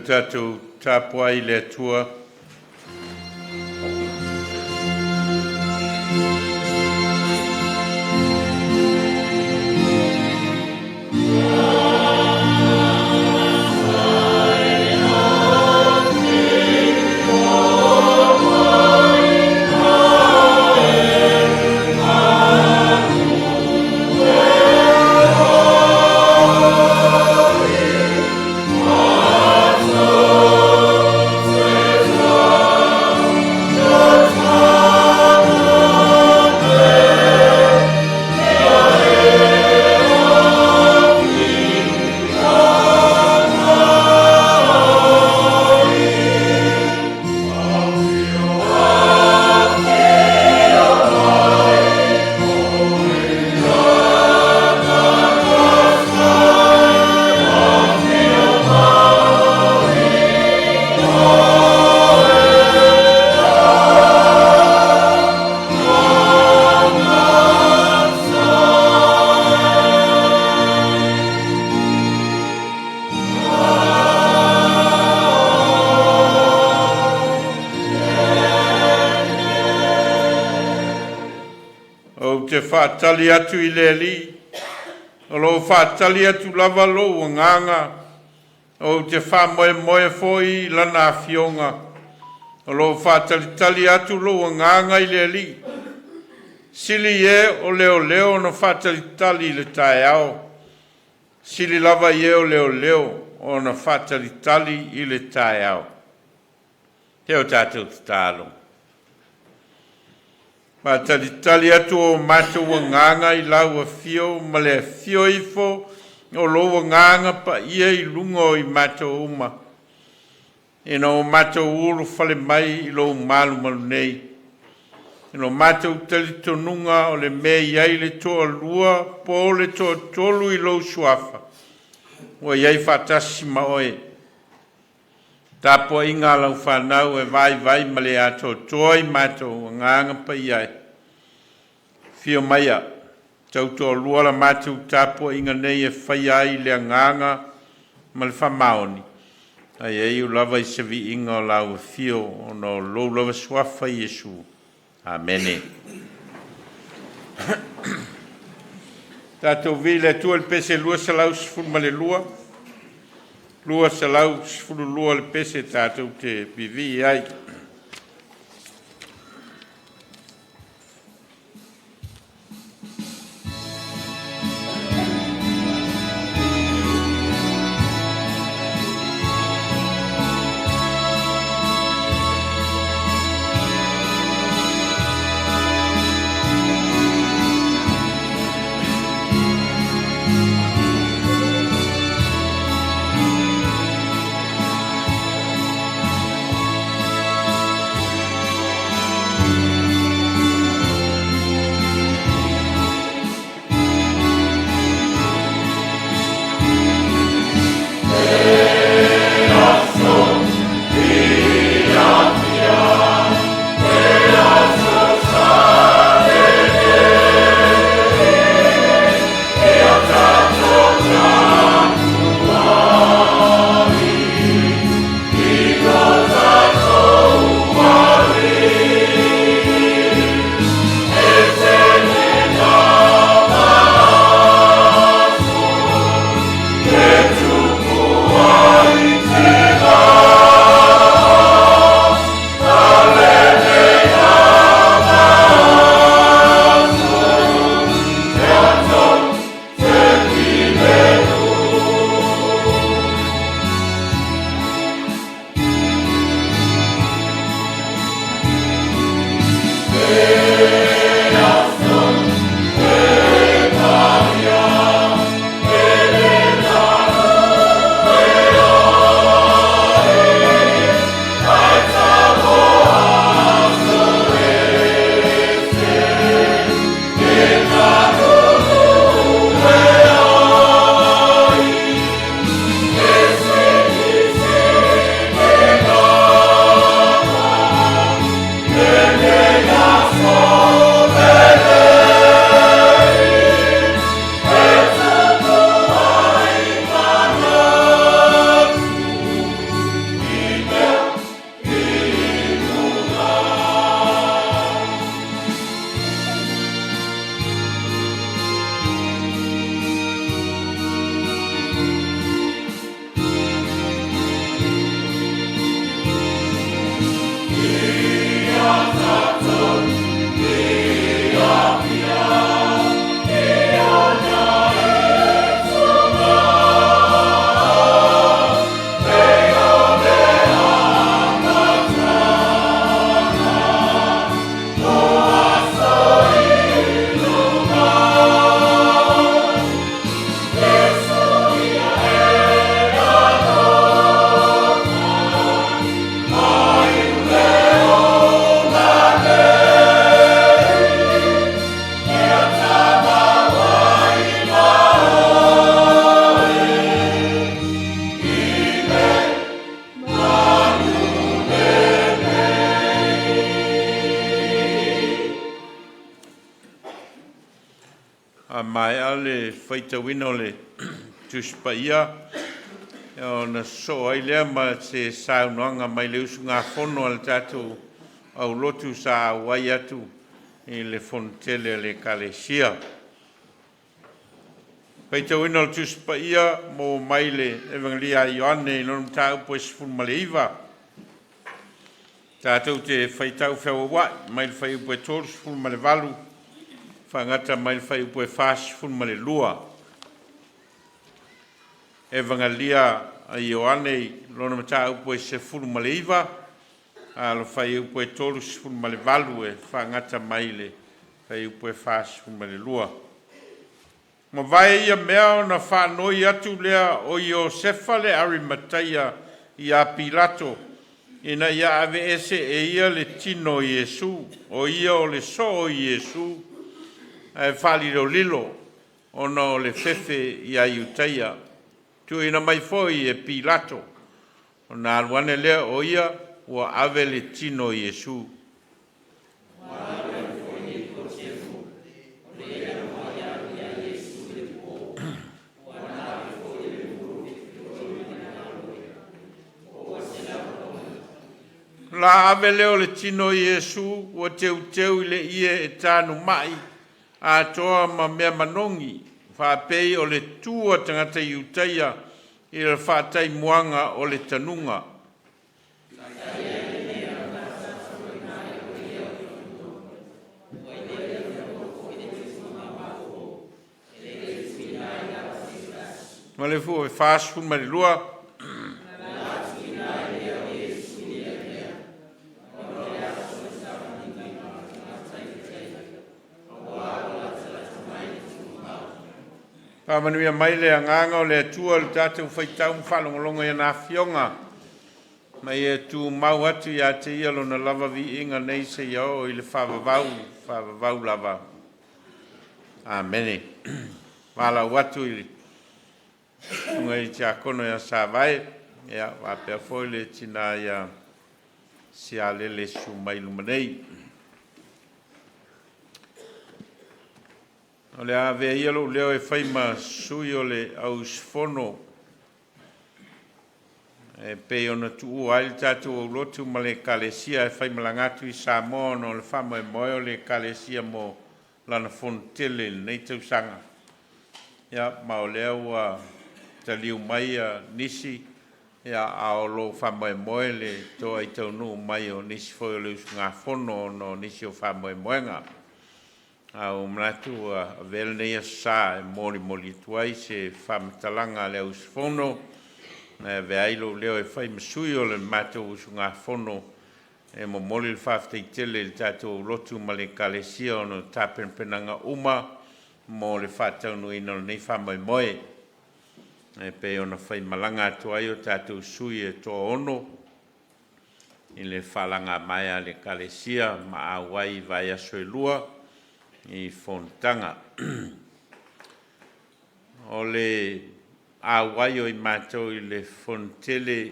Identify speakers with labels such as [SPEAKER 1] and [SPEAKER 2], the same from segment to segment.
[SPEAKER 1] Tatou tapuai i le Atua. Ou te faatali atu i le Alii, o lo o faatali atu lava lou agaga, ou te faamoemoe foi i Lana afioga. O lo o faatalitali atu lou agaga i le Alii, sili i e o leoleo ona faatalitali i le taeao, sili lava i e o leoleo ona faatalitali i le taeao. Se o tatou tatalo. Faatalitali atu o matou agaga i lau afio ma le afio ifo o lou Agaga Paia i luga o i matou uma, ina ua matou ulufale mai i lou malumalu nei, i lo matou talitonuga o le mea e i ai le toalua po o le toatolu i lou suafa, ua i ai faatasi ma oe. Tapuaiga a lau fanau e vaivai ma le atoatoa i matou agaga paia e, afio maia tautoalua la matou tapuaiga nei e faia ai i le agaga ma le faamaoni, ae ia iu lava i se viiga o lau afio ona o lou lava suafa Iesu. Amene. Tatou viia le Atua i le pese 212, 212 le pese tatou te vivii ai. maea le faitauina o le Tusi Paia, ona sosoo ai lea ma se saunoaga mai le usugafono a le tatou aulotu sa auai atu i le fonotele a le Ekalesia. Faitauina o le Tusi Paia maua mai le Evagelia a Ioane i lona mataupu e 19. Tatou te faitau feauaua'i mai le fuaiupu e 38 faagata mai le fuaiupu e 42. Evagalia a Ioane i lona mataupu e 19, a o le fuaiupu e 38 e faagata mai le fuaiupu e 42. Mavae ia mea ona faanoi atu lea o Iosefa le Arimataia ia Pilato ina ia aveese e ia le tino o Iesu. O ia o le soo o Iesu ae faalilolilo ona o le fefe ia Iutaia. Tuuina mai foi e Pilato, ona alu ane lea o ia ua ave le tino o Iesu. La ave lea o le tino o Iesu ua teuteu i le ie e tanumai atoa ma mea manogi, faapei o le tu a tagata Iutaia i le faataimuaga o le tanuga. Ma le fua e 42. Faamanuia mai le agaga o le Atua i le tatou faitau ma faalogologo i ana Afioga, ma ia tumau atu ia te Ia Lona lava viiga nei seia oo i le faavavau, faavavau lava. Amene. Valaau atu i le susuga i le Tiakono ia Savae, ia faapea foi le tina ia Sialele e susu mai i luma nei. O le a avea ia lou leo e fai ma sui o le au usufono e pei ona tuua ai le tatou aulotu ma le Ekalesia e faimalaga atu i Samoa ona o le faamoemoe o le Ekalesia mo lana fonotele i lenei tausaga. Ia, ma o lea ua taliu mai nisi, ia, a o lo o faamoemoe le toai taunuu mai o nisi foi o le usugafono ona o nisi o faamoemoega. A ua manatu ua avea lenei aso sa e molimoli atu ai se faamatalaga a le au usufono e avea ai lou leo e fai ma sui o le matou usugafono e momoli le faafetai tele i le tatou lotu ma le Ekalesia ona o tapenapenaga uma mo le faataunuuina o lenei faamoemoe. E pei ona faimalaga atu ai o tatou sui e toaono i le faalagamaea a le Ekalesia ma auai i vaiaso e lua i fonotaga. O le auai o i matou i le fonotele,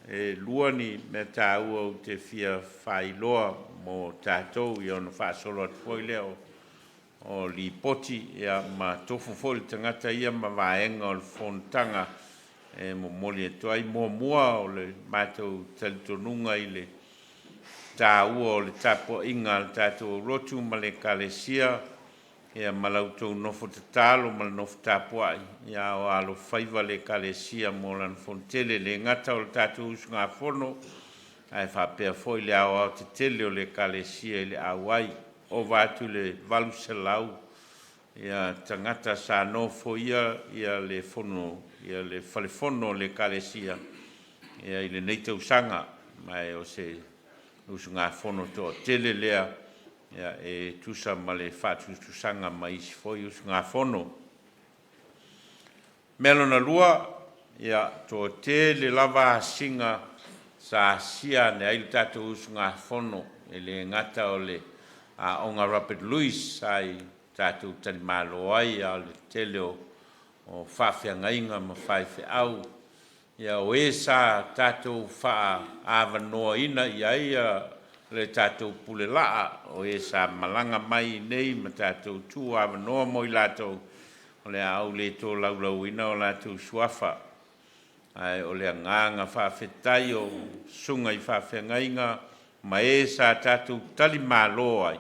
[SPEAKER 1] e lua ni mea taua ou te fia faailoa mo tatou, ia ona faasolo atu foi lea o lipoti, ia ma tofu foi le tagata ia ma vaega o le fonotaga e momoli atu ai. Muamua, o le matou talitonuga i le taua o le tapuaiga a le tatou aulotu ma le Ekalesia, ia ma la outou nofo tatalo ma le nofo tapuai, ia o alofaiva le Ekalesia mo lana fonotele. E le gata o le tatou usugafono ae faapea foi le aoaotetele o le Ekalesia i le auai. Ova atu i le 800 ia tagata sa nofoia ia le fono ia le fale fono o le Ekalesia ia i lenei tausaga, ma o se usugafono toatele lea e tusa ma le faatusatusaga ma isi foi usugafono. Mea lona lua, ia, toatele lava asiga sa asia ane ai le tatou usugafono, e le gata o le aoga Robert Louis sa i tatou talimalo ai, a o le tele o faafeagaiga ma faifeau, ia o e sa tatou faaavanoaina i ai le tatou pule laa, o e sa malaga mai i inei ma tatou tuuavanoa mo i latou. O le a ou le tolaulauina o latou suafa, ae o le agaga faafetai o susuga i faafeagaiga ma e sa tatou talimalo ai,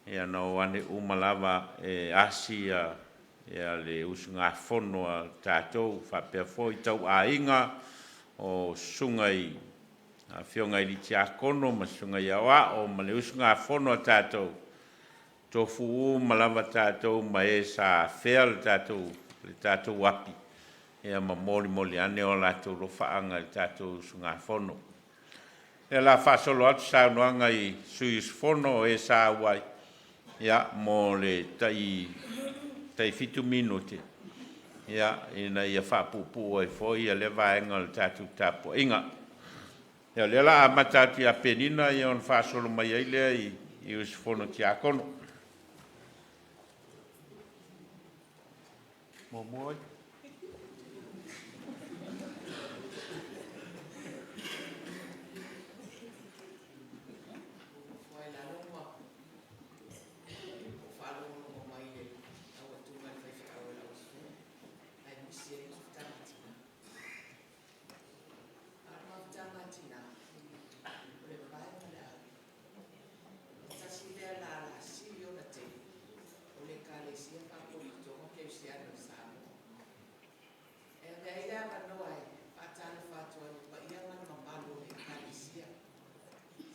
[SPEAKER 1] ia na o ane uma lava e asi le usugafono a tatou, faapea foi tauaiga o susuga i afioga i Tiakono ma susuga i Aoao ma le usugafono a tatou, tofu uma lava tatou ma e sa afea le tatou api, ia ma molimoli ane o latou alofaaga i le tatou usugafono. Ia o le a faasolo atu saunoaga i sui usufono o e sa auai mo le tai 7 minute ina ia faapuupuu ai foi lea vaega o le tatou tapuaiga. Ia o lea o le a amata atu ia Penina ona faasolo mai ai lea i usufono tiakono.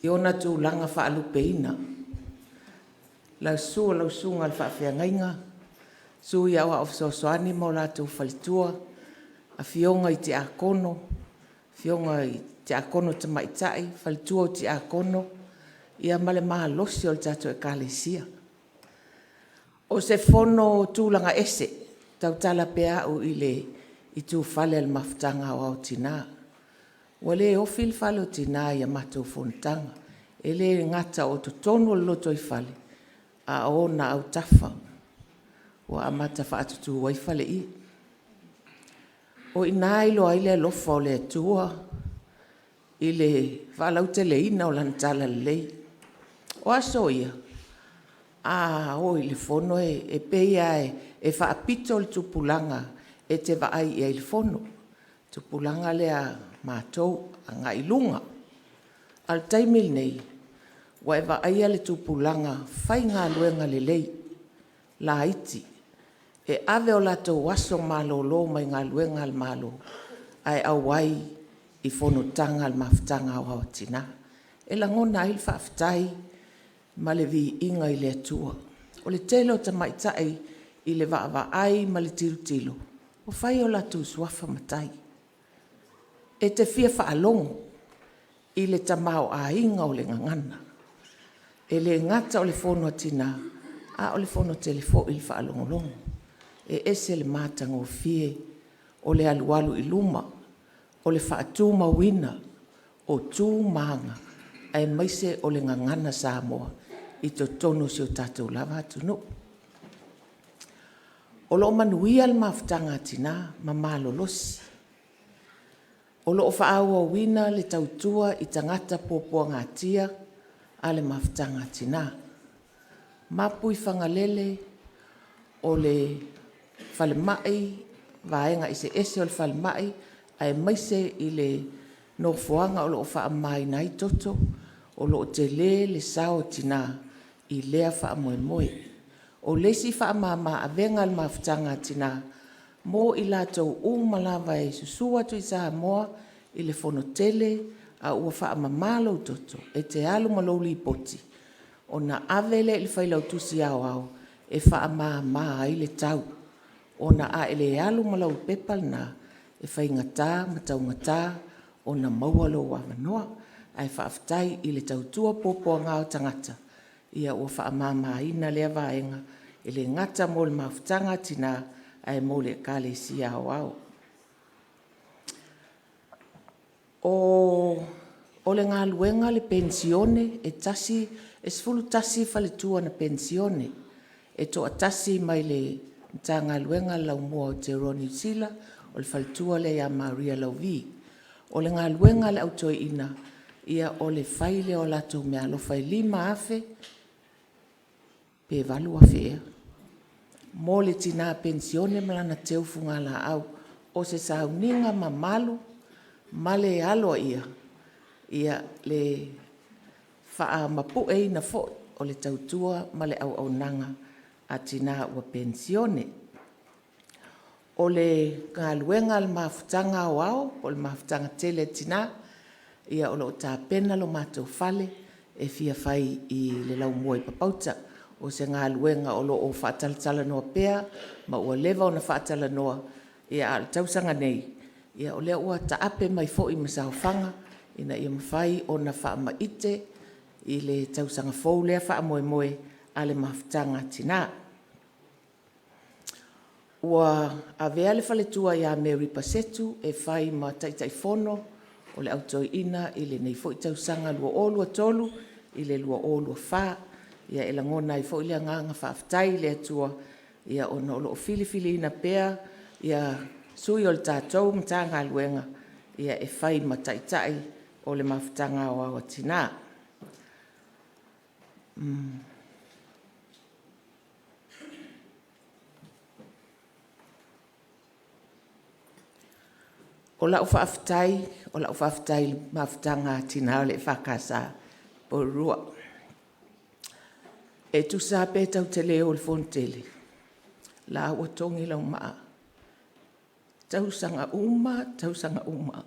[SPEAKER 2] I ona tulaga faalupeina. Le susu o lau Susuga i le Faafeagaiga, susu i Aoao Fesoasoani ma o latou faletua, afioga i Tiakono, afioga i Tiakono Tamaitai, faletua o Tiakono ia ma le malosi o le tatou Ekalesia. O se fono tulaga ese, e tautala pea au i le itufale a le Mafutaga Aoao a Tina. Ua le ofi le fale o tina i a matou fonotaga. E le gata o totonu o le lotoifale, a o ona autafa ua amata faatutu ai faleie. O i ina e iloa ai le alofa o le Atua i le faalauteleina o Lana Talalelei. O aso ia, a o i le fono e pei lava e faapito le tupulaga e te vaai i ai i le fono, le tupulaga lea a matou agai i luga. A o le taimi lenei, ua e vaaia le tupulaga faigaluega lelei laiti e ave o latou aso malolo mai galuega a le Malo ae auai i fonotaga a le Mafutaga Aoao a Tina. E lagona ai le faafetai ma le viiga i le Atua. O le tele o tamaitai i le vaavaai ma le tilotilo, ua fai o latou suafa matai. E te fia faalogo i le tamaoaiga o le gagana. E le gata o le fono a tina, a o le fono tele foi i le faalogologo. E ese le matagofie o le alualu i luma o le faatumauina o tu ma aga aemaise o le gagana Samoa i totonu o si o tatou lava atunuu. O lo o manuia le mafutaga a tina ma malolosi. O lo o faaauauina le tautua i tagata puapuagatia a le Mafutaga a Tina. Mapu i Fagalele, o le falemai, vaega eseese o le falemai aemaise i le nofoaga o lo o faamamaina ai toto, o lo o tele le sao o tina i lea faamoemoe. O le isi faamama-avega a le Mafutaga a Tina mo i latou uma lava e susu atu i Samoa i le fonotele a ua faamama lou toto, e te alu ma lou lipoti ona ave lea i le Failautusi Aoao e faamama ai le tau. Ona a e le alu ma lau pepa lena, e faigata ma taugata ona maua lou avanoa. Ae faafetai i le tautua puapuaga o tagata ua faamamaina lea vaega, e le gata mo le Mafutaga a Tina ae mo le Ekalesia Aoao. O le galuega le penisione, e 11 faletua na penisione. E toatasi mai le Matagaluega a le Laumua a Aotearoa Niu Sila, o le faletua lea ia Maria Lauvi. O le galuega a le Au Toeaina, o le fai lea o latou meaalofa e $5,000 pe $8,000 ea. mo le tina penisione ma lana teu fugalaau. O se sauniga mamalu ma le aloaia le faamapueina foi o le tautua ma le auaunaga a tina ua penisione. O le galuega a le Mafutaga Aoao po o le Mafutaga tele a Tina, o lo o tapena lo matou fale e fia fai i le Laumua i Papauta. O se galuega o lo o faatalatalanoa pea ma ua leva ona faatalanoa, a o le tausaga nei, o lea ua taape mai foi ma saofaga ina ia mafai ona faamaite i le tausaga fou lea faamoemoe a le Mafutaga a Tina. Ua avea le faletua ia Mary Pasetu e fai ma Taitaifono o le Au Toeaina i lenei foi tausaga 2023/2024. E lagona ai foi le agaga faafetai i le Atua ona o lo o filifiliina pea sui o le tatou Matagaluega e fai ma Taitai o le Mafutaga Aoao a Tina. O lau faafetai i le Mafutaga a Tina o le EFKS i Porirua. E tusa lava pe tatou te le o i le fonotele, o la ua togi lau maa, tausaga uma, tausaga uma.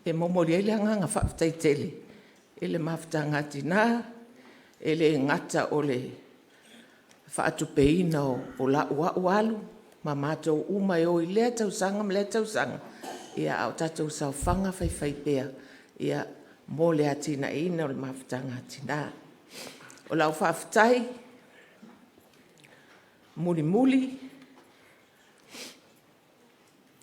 [SPEAKER 2] E momoli ai le agaga faafetai tele i le Mafutaga a Tina, e le gata o le faatupeina o lau au alu ma matou uma e o i lea tausaga ma lea tausaga, a o tatou saofaga faifaipea mo le atinaeina o le Mafutaga a Tina. O lau faafetai mulimuli,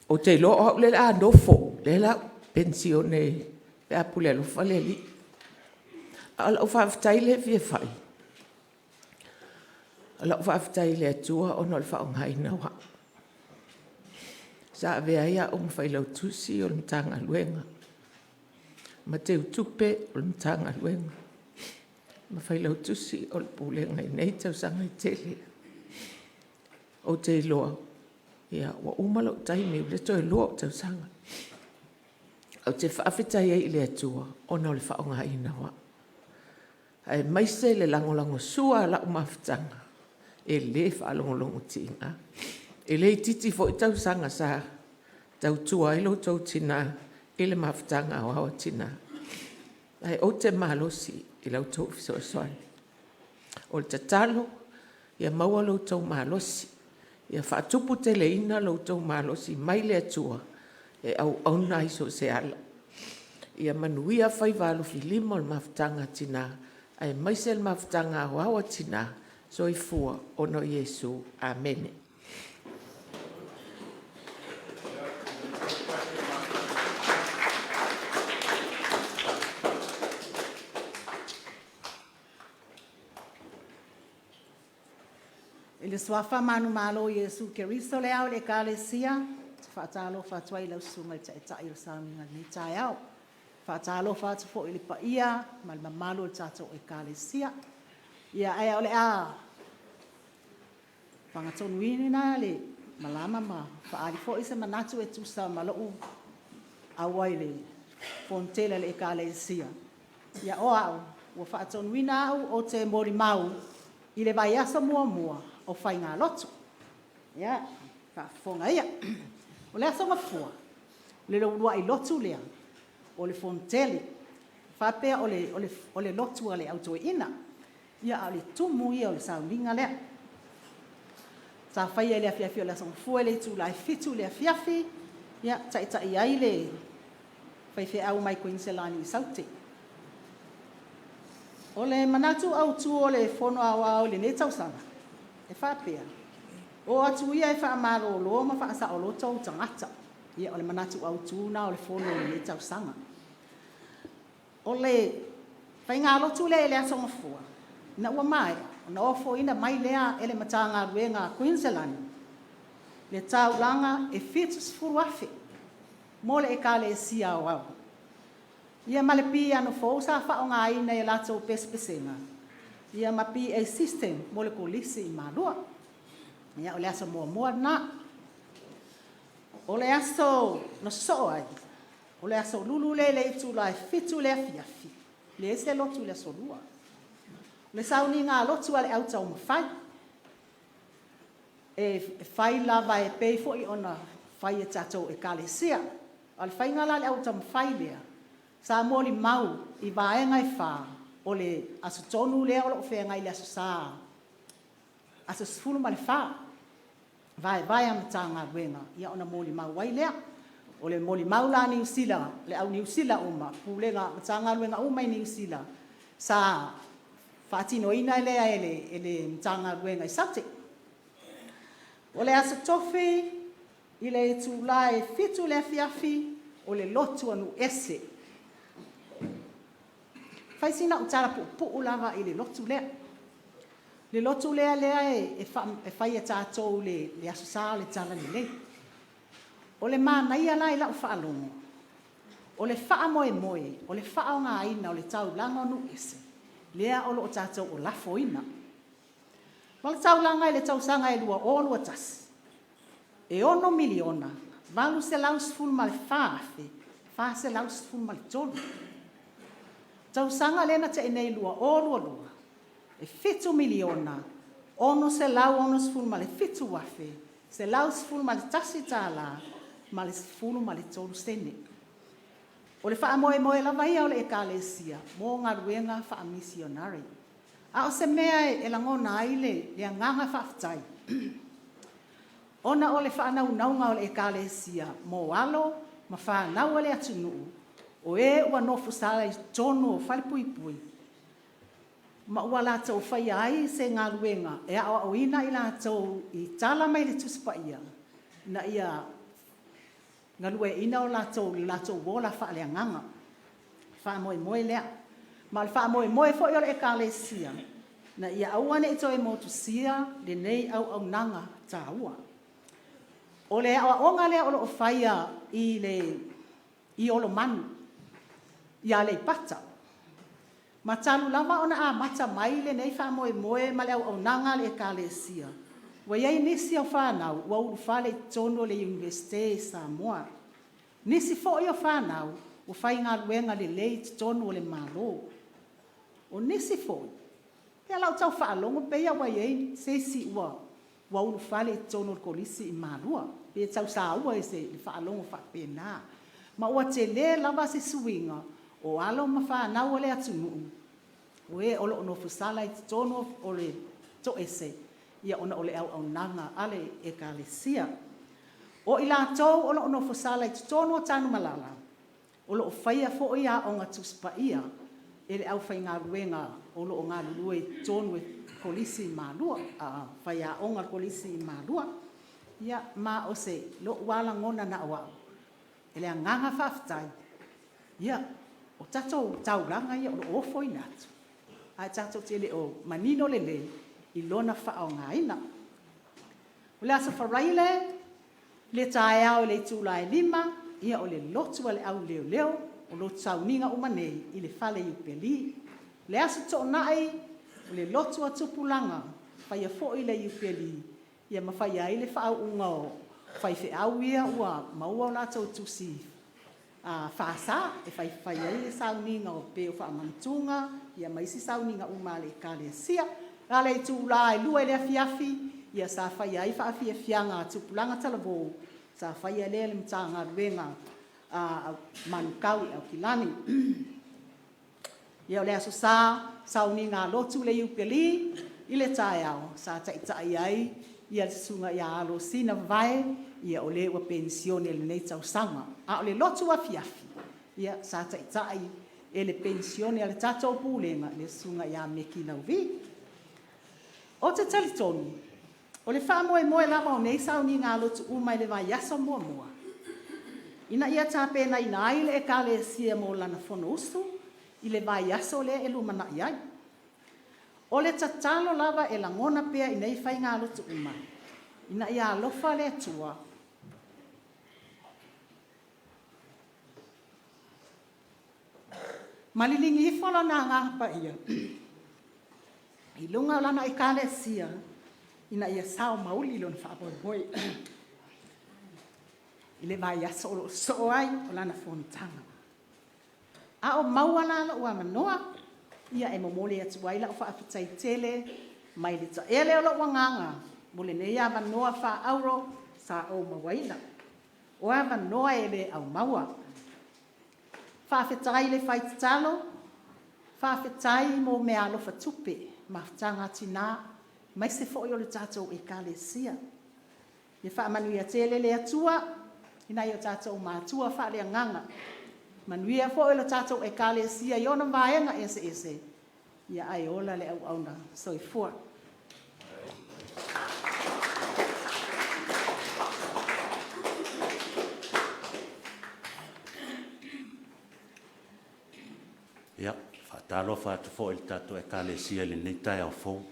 [SPEAKER 2] ou te iloa o au lea o le a nofo, lea o le a ou penisione pe a pule alofa le Alii. A o lau faafetai lea e fia fai, o lau faafetai i le Atua ona o le faaaogaina o au. Sa avea ai au ma Failautusi o le Matagaluega, ma Teutupe o le Matagaluega, ma Failautusi o le Pulega i nei tausaga e tele. Ou te iloa ua uma lou taimi, ua toe 2 ou tausaga. Ou te faafetai ai i le Atua ona o le faaaogaina o au, aemaise le lagolagosua a lau mafutaga, e le faalogologotiga. E le itiiti foi tausaga sa tautua ai lo outou tina i le Mafutaga Aoao a Tina, ae ou te malosi i la outou fesoasoani. O le tatalo, ia maua lo outou malosi, ia faatuputeleina lo outou malosi mai le Atua e auauna ai i so o se ala. Ia manuia faiva alofilima o le Mafutaga a Tina, aemaise le Mafutaga Aoao a Tina. Soifua ona o Iesu. Amene.
[SPEAKER 3] I le Suafa manumalo o Iesu Keriso o le Ao o le Ekalesia, ou te faatalofa atu ai i lau Susuga i le Taitai o le sauniga i lenei taeao. E faatalofa atu foi i le paia ma le mamalu o le tatou Ekalesia. Ae o le a fagatonuina le malama ma faaali foi se manatu e tusa ma lou auai i le Fonotele a le Ekalesia. O au, ua faatonuina au ou te molimau i le vaiaso muamua o faigalotu. Ia, faafofoga ia. O le Aso Gafua, o le uluai lotu lea o le Fonotele. E faapea o le lotu a le Au Toeaina, a o le tumu ia o le sauniga lea. Sa faia i le afiafi o le Aso Gafua i le itula e 7:00 i le afiafi, taitai ai le faifeau mai Kuiniselani i Saute. O le manatu autu o le Fono Aoao i lenei tausaga, e faapea; o atu ia e faamalolo ma faasaoloto ou tagata. Ia, o le manatu autu lena o le Fono i lenei tausaga. O le faigalotu lea i le Aso Gafua, ina ua maea, ona ofoina mai lea e le Matagaluega a Kuiniselani le taulaga e $70,000 mo le Ekalesia Aoao, ia ma le piano fou sa faaaogaina i a latou pesepesega, ma PA System mo le Kolisi i Malua. Ia, o le aso muamua lena. O le aso na sosoo ai, o le aso Lulu lea i le itula e 7:00 i le afiafi, e leai se lotu i le aso Lua. O le sauniga lotu a le Au Taumafai, e fai lava e pei foi ona fai e tatou Ekalesia. A o le faiga la a le Au Taumafai lea, sa molimau i vaega e 4 o le Aso Tolu lea o lo o feagai i le Aso Sa, aso 14, vaevae a Matagaluega, ona molimau ai lea. O le molimau la a Niu Sila, le au Niu Sila uma, Pulega o Matagaluega uma i Niu Sila, sa faatinoina lea e le Matagaluega i Saute. O le Aso Tofi i le itula e 7:00 i le afiafi, o le lotu a nuu ese. E fai sina au tala puupuu lava i le lotu lea. Le lotu lea e fai e tatou i le Aso Sa o le Talalelei. O le manaia la i lau faalogo, o le faamoemoe o le faaaogaina o le taulaga o nuu ese lea o lo o tatou lafoina. O le taulaga i le tausaga e 2021, e $6,814,413. O le tausaga lea na tea nei 2022, e $7,667,111.13. O le faamoemoe lava ia o le Ekalesia mo galuega faamisionare. A o se mea e lagona ai le agaga faafetai, ona o le faanaunauga o le Ekalesia mo alo ma fanau a le atunuu o e ua nofosala i totonu o falepuipui ma ua latou faia ai se galuega e aoaoina i latou i tala mai le Tusi Paia ina ia galueaiina le latou ola faaleagaga. O le faamoemoe lea. Ma o le faamoemoe foi o le Ekalesia, ina ia aua ne i toe motusia lenei auaunaga taua. O le aoaoga lea o lo o faia i Olomagu i Aleipata, ma talu lava ona amata mai lenei faamoemoe ma le auaunaga a le Ekalesia, ua i ai nisi o fanau ua ulufale i totonu o le Iunivesite i Samoa. O nisi foi o fanau ua faigaluega lelei i totonu o le Malo. O nisi foi, ia o lau tau faalogo pei lava ua i ai se isi ua ulufale i totonu o le Kolisi i Malua, pei e tau saua i se faalogo faapena. Ma ua tele lava se suiga o alo ma fanau a le atunuu o e o lo o nofosala i totonu o le toese ona o le auaunaga a le Ekalesia. O i latou o lo o nofosala i totonu o Tanumalala, o lo o faia foi Aoga Tusi Paia e le aufaigaluega o lo o galulue i totonu o le Kolisi i Malua, faiaoga o le Kolisi i Malua. Ia, ma o lou lava lagona na o au, o le agaga faafetai, o tatou taulaga ia o lo o ofoina atu, ae tatou te le o manino lelei i lona faaaogaina. O le Aso Faraile i le taeao i le itula e 5:00, ia o le lotu a le au leoleo, o lotu sauniga uma nei i le Fale Iupeli. O le Aso Toonai, o le lotu a tupulaga, e faia foi i le Iupeli ma faia ai le faauuga o faifeau ia ua maua a latou tusi FS, e fai ai le sauniga pei o faamanutuga ma isi sauniga uma a le Ekalesia. A o le itula e 2:00 i le afiafi, sa faia ai faafiafiaga a tupulaga talavou, sa faia lea e le Matagaluega a Manukau i Aukilani. Ia, o le Aso Sa, sauniga lotu le Iupeli i le taeao, sa taitai ai le Susuga ia Alosina Vavae, o le ua penisione i lenei tausaga. A o le lotu afiafi, sa taitai e le Penisione a le tatou Pulega, le Susuga ia Meki Lauvi. Ou te talitonu, o le faamoemoe lava o nei sauniga lotu uma i le vaiaso muamua, ina ia tapenaina ai le Ekalesia mo lana Fonousu i le vaiaso lea e lumanai ai. O le tatalo lava e lagona pea i nei faigalotu uma, ina ia alofa le Atua ma liligi ifo Lona Agaga Paia i luga o Lana Ekalesia. ina ia sao ma uli lona faamoemoe i le vaiaso o lo o sosoo ai o lana fonotaga. A o maua la lou avanoa, ia e momoli atu ai lau faafetai tele mai le taele o lou agaga mo lenei avanoa faaauro sa ou mauaina. O avanoa e le au maua. Faafetai le fai tatalo, faafetai mo meaalofa tupe, Mafutaga a Tina aemaise foi o le tatou Ekalesia. Ia faamanuia tele le Atua i nai o tatou matua faaleagaga, manuia foi le tatou Ekalesia i ona vaega eseese, ae ola le auauna. Soifua.
[SPEAKER 4] Ia, e faatalofa atu foi i le tatou Ekalesia i lenei taeao fou.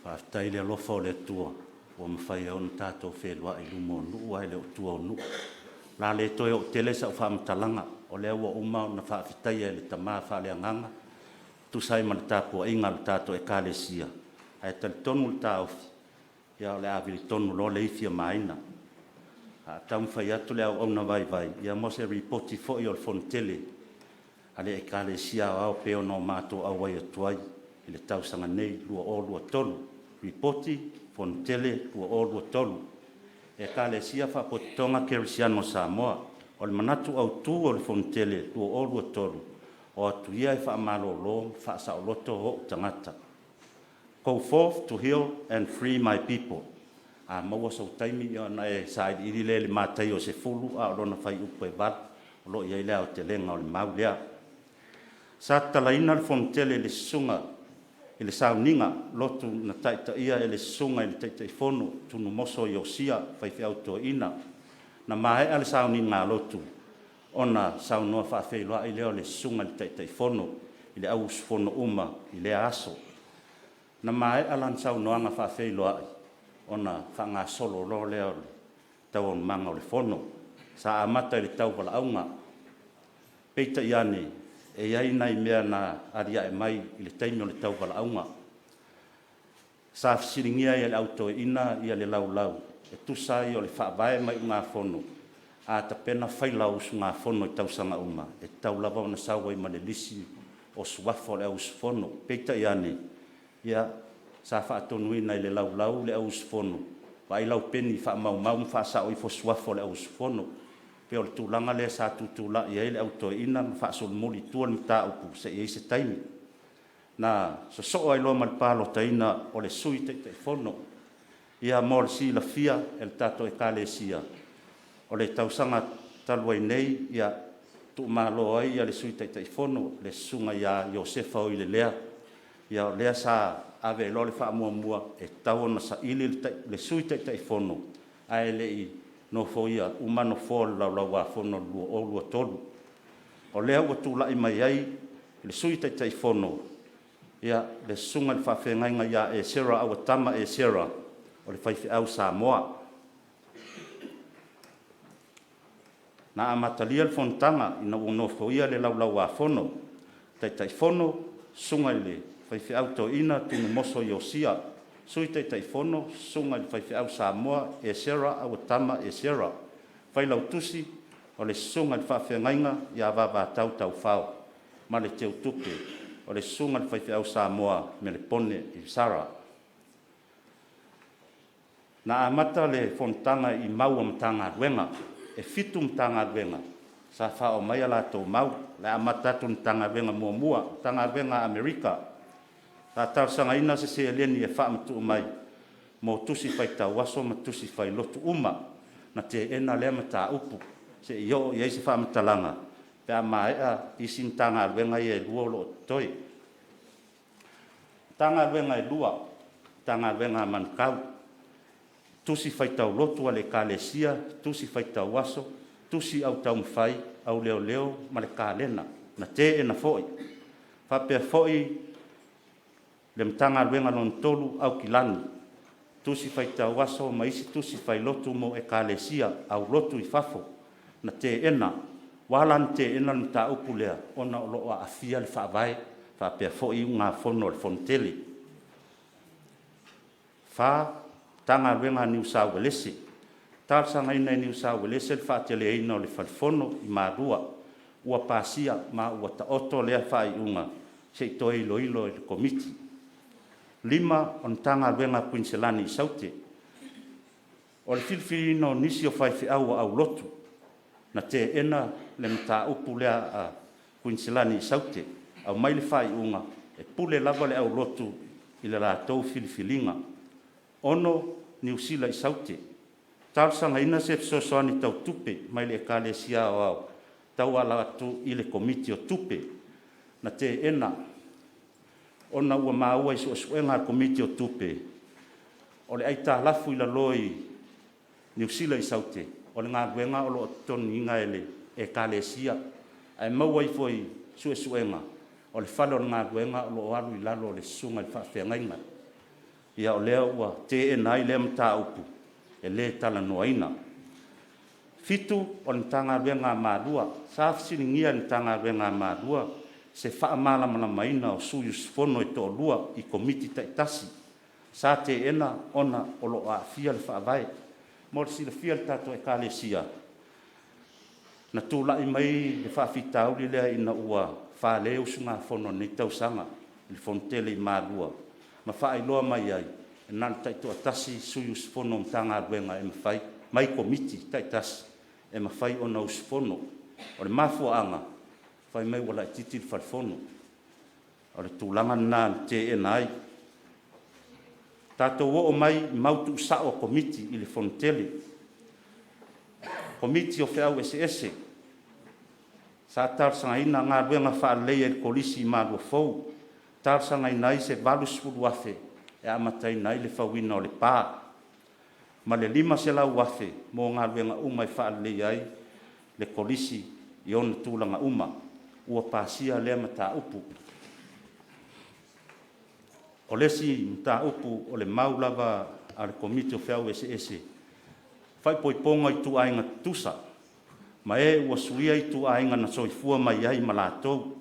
[SPEAKER 4] Faafetai i le alofa o le Atua ua mafai ai ona tatou feiloai i luma o nuu ae le o tua o nuu. O le a le toe oo tele sau faamatalaga, o lea ua uma ona faafetaia e le Tama faaleagaga e tusa ai ma le tapuaiga a le tatou Ekalesia, ae talitonu le taofi, o le a vili tonu loa le ifi a Maina. A taumafai atu le auauna vaivai mo se Lipoti foi o le Fonotele a le Ekalesia Aoao pei ona matou auai atu ai i le tausaga nei 2023. Lipoti Fonotele 2023, Ekalesia Faapotopotoga Kerisiano a Samoa. O le manatu autu o le Fonotele 2023, “O atu ia e faamalolo ma faasaoloto o'u tagata.” Go forth to heal and free my people. A maua sou taimi ona e sailiili lea i le Mataio 10 a o lona fuaiupu e 8, o lo o i ai le aotelega o le mau lea. Sa tatalaina le Fonotele e le Susuga i le Sauniga Lotu na taitaia e le Susuga i le Taitaifono Tunumoso Iosia, faifeau toeaina. Na maea le sauniga lotu ona saunoa faafeiloai lea o le Susuga i le Taitaifono i le au usufono uma i lea aso. Na maea lana saunoaga faafeiloai ona faagasolo loa lea o taualumaga o le fono. Sa amata i le tauvalaauga, peitai ane, e i ai nai mea na alia'e mai i le taimi o le tauvalaauga. Sa fesiligia ai e le Au Toeaina le laulau e tusa ai o le Faavae ma Iugafono, a tapena faila o usugafono i tausaga uma, e tatau lava ona sau ai ma le lisi o suafa o le au usufono. Peitai ane, ia, sa faatonuina i le laulau le au usufono, vaai lau peni e faamaumau ma faasao ifo suafa o le au usufono. E pei o le tulaga lea sa tutulai ai le Au Toeaina ma faasolomuli i tua le mataupu se i i ai se taimi. Na sosoo ai loa ma le palotaina o le Sui Taitaifono. Ia mo le silafia e le tatou Ekalesia, o le tausaga talu ai nei na tuumalo ai le Sui Taitaifono, le Susuga ia Iosefa Uilelea, ia o lea sa ave ai loa le faamuamua e tatau ona saili le Sui Taitaifono ae le i nofoia uma nofoa o le Laulau-a-Fono i le 2023. O lea ua tulai mai ai le Sui Taitaifono, le Susuga i le Faafeagaiga ia Esera Auatama Esera, o le faifeau Samoa. Na amatalia le fonotaga ina ua nofoia le Laulau-a-Fono, Taitaifono, Susuga i le Faifeau Toeaina Tunumoso Iosia. Sui Taitaifono, Susuga i le Faifeau Samoa Esera Auatama Esera. Failautusi, o le Susuga i le Faafeagaiga ia Vavatau Taufao ma le Teutupe o le Susuga i le Faifeau Samoa Melepone Sara. Na amata le fonotaga i mau a Matagaluega. E 7 Matagaluega sa faaoo mai a latou mau. O le a amata atu i le Matagaluega muamua, Matagaluega a Amerika. Sa talosagaina se seleni e faamatuu mai mo tusi faitau aso ma tusi fai-lotu uma. Na teena lea mataupu, se i oo i ai se faamatalaga pe a maea isi Matagaluega ia e 2 o lo o totoe. Matagaluega e 2, Matagaluega a Manukau, Tusi Faitau Lotu a le Ekalesia, Tusi Faitau Aso, Tusi Au Taumafai, Au Leoleo ma le Kalena, na teena foi. E faapea foi le Matagaluega lona tolu, Aukilani, Tusi Faitau Aso ma isi Tusi Fai-Lotu mo Ekalesia, Aulotu i fafo, na teena. Ua ala la ona teena le mataupu lea, ona o lo o aafia le Faavae faapea foi iugafono a le Fonotele. 4. Matagaluega a Niu Sa Uelese. Talosagaina e Niu Sa Uelese le faateleina o le fale fono i Malua. Ua pasia ma ua taoto lea faaiuga se i toe iloilo e le Komiti. 5. O le Matagaluega a Kuiniselani i Saute. O le filifiliina o nisi o faifeau aulotu, na teena le mataupu lea a Kuiniselani i Saute, aumai le faaiuga, e pule lava le aulotu i le latou filifiliga. 6. Niu Sila i Saute, talosagaina se fesoasoani tau tupe mai le Ekalesia Aoao e tauala atu i le Komiti o Tupe. Na teena ona ua maua i suesuega a le Komiti o Tupe, o le aitalafu i lalo i Niu Sila i Saute, o le galuega o lo o totogiina e le Ekalesia, ae maua ifo i suesuega, o le fale o le galuega o lo o alu i lalo o le susuga i le faafeagaiga. Ia o lea ua teena ai lea mataupu, e le talanoaina. 7. O le Matagaluega a Malua. Sa fesiligia e le Matagaluega a Malua se faamalamalamaina o sui usufono e toalua i Komiti taitasi. Sa teena ona o lo o aafia le Faavae. Mo le silafia e le tatou Ekalesia, na tulai mai le faafitauli lea ina ua fale usugafono i lenei tausaga i le fonotele i Malua ma faailoa mai ai, e na o le taitoatasi sui usufono o Matagaluega e mafai, mai Komiti taitasi e mafai ona usufono. O le mafuaaga, fai mai ua laitiiti le fale fono. O le tulaga lena na teena ai. Tatou oo mai i mau tuusao a Komiti i le Fonotele. Komiti o Feau Eseese, sa talosagaina galuega faaleleia i le Kolisi i Maluafou, talosagaina ai se $80,000 e amataina ai le fauina o le pa, ma le $500,000 mo galuega uma e faaleleia ai le Kolisi i ona tulaga uma. Ua pasia lea mataupu. O le isi mataupu o le mau lava a le Komiti o Feau Eseese, faaipoipoga o ituaiga tutusa ma e ua suia ituaiga na soifua mai ai ma latou.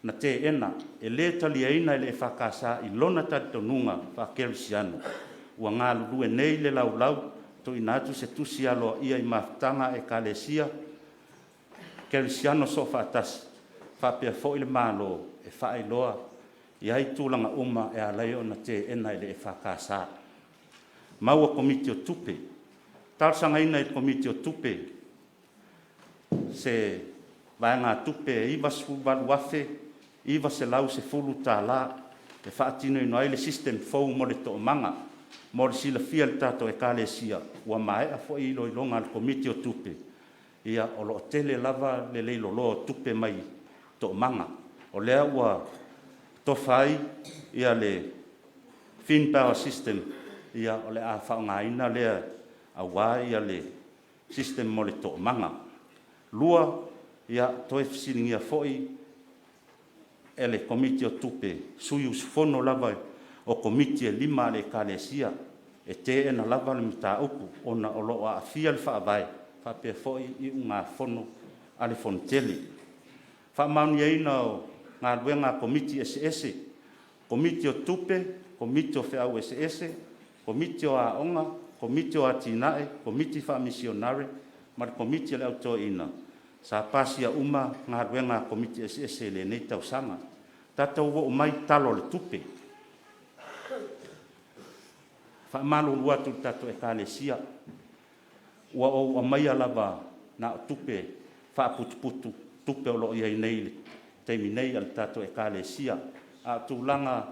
[SPEAKER 4] Na teena, e le taliaina e le EFKS i lona talitonuga faakerisiano, ua galulue nei le laulau tuuina atu se tusi aloaia i mafutaga a Ekalesia Kerisiano Soofaatasi faapea foi le Malo e faailoa i ai tulaga uma e ala ai ona teena e le EFKS. Mau a Komiti o Tupe. Talosagaina e le Komiti o Tupe se vaegatupe e $98,910 e faatinoina ai le system fou mo le toomaga. Mo le silafia e le tatou Ekalesia, ua maea foi iloiloga a le Komiti o Tupe, ia o lo o tele lava le leiloloa o tupe mai toomaga. O lea ua tofa ai le Finpower System, o le a faaaogaina lea aua le system mo le toomaga. Lua, ia, toe fesiligia foi e le Komiti o Tupe sui usufono lava o Komiti e 5 a le Ekalesia, e teena lava le mataupu ona o lo o aafia le Faavae faapea foi iugafono a le Fonotele. Faamaoniaina o Galuega a Komiti Eseese, Komiti o Tupe, Komiti o Feau Eseese, Komiti o Aoga, Komiti o Atinae, Komiti Faamisionare ma le Komiti a le Au Toeaina, sa pasia uma galuega a Komiti eseese i lenei tausaga. Tatou oo mai i le Tala o le Tupe. E faamalulu atu i le tatou Ekalesia, ua ou aumaia lava na o tupe faaputuputu tupe o lo o i ai nei i le taimi nei a le tatou Ekalesia, a o tulaga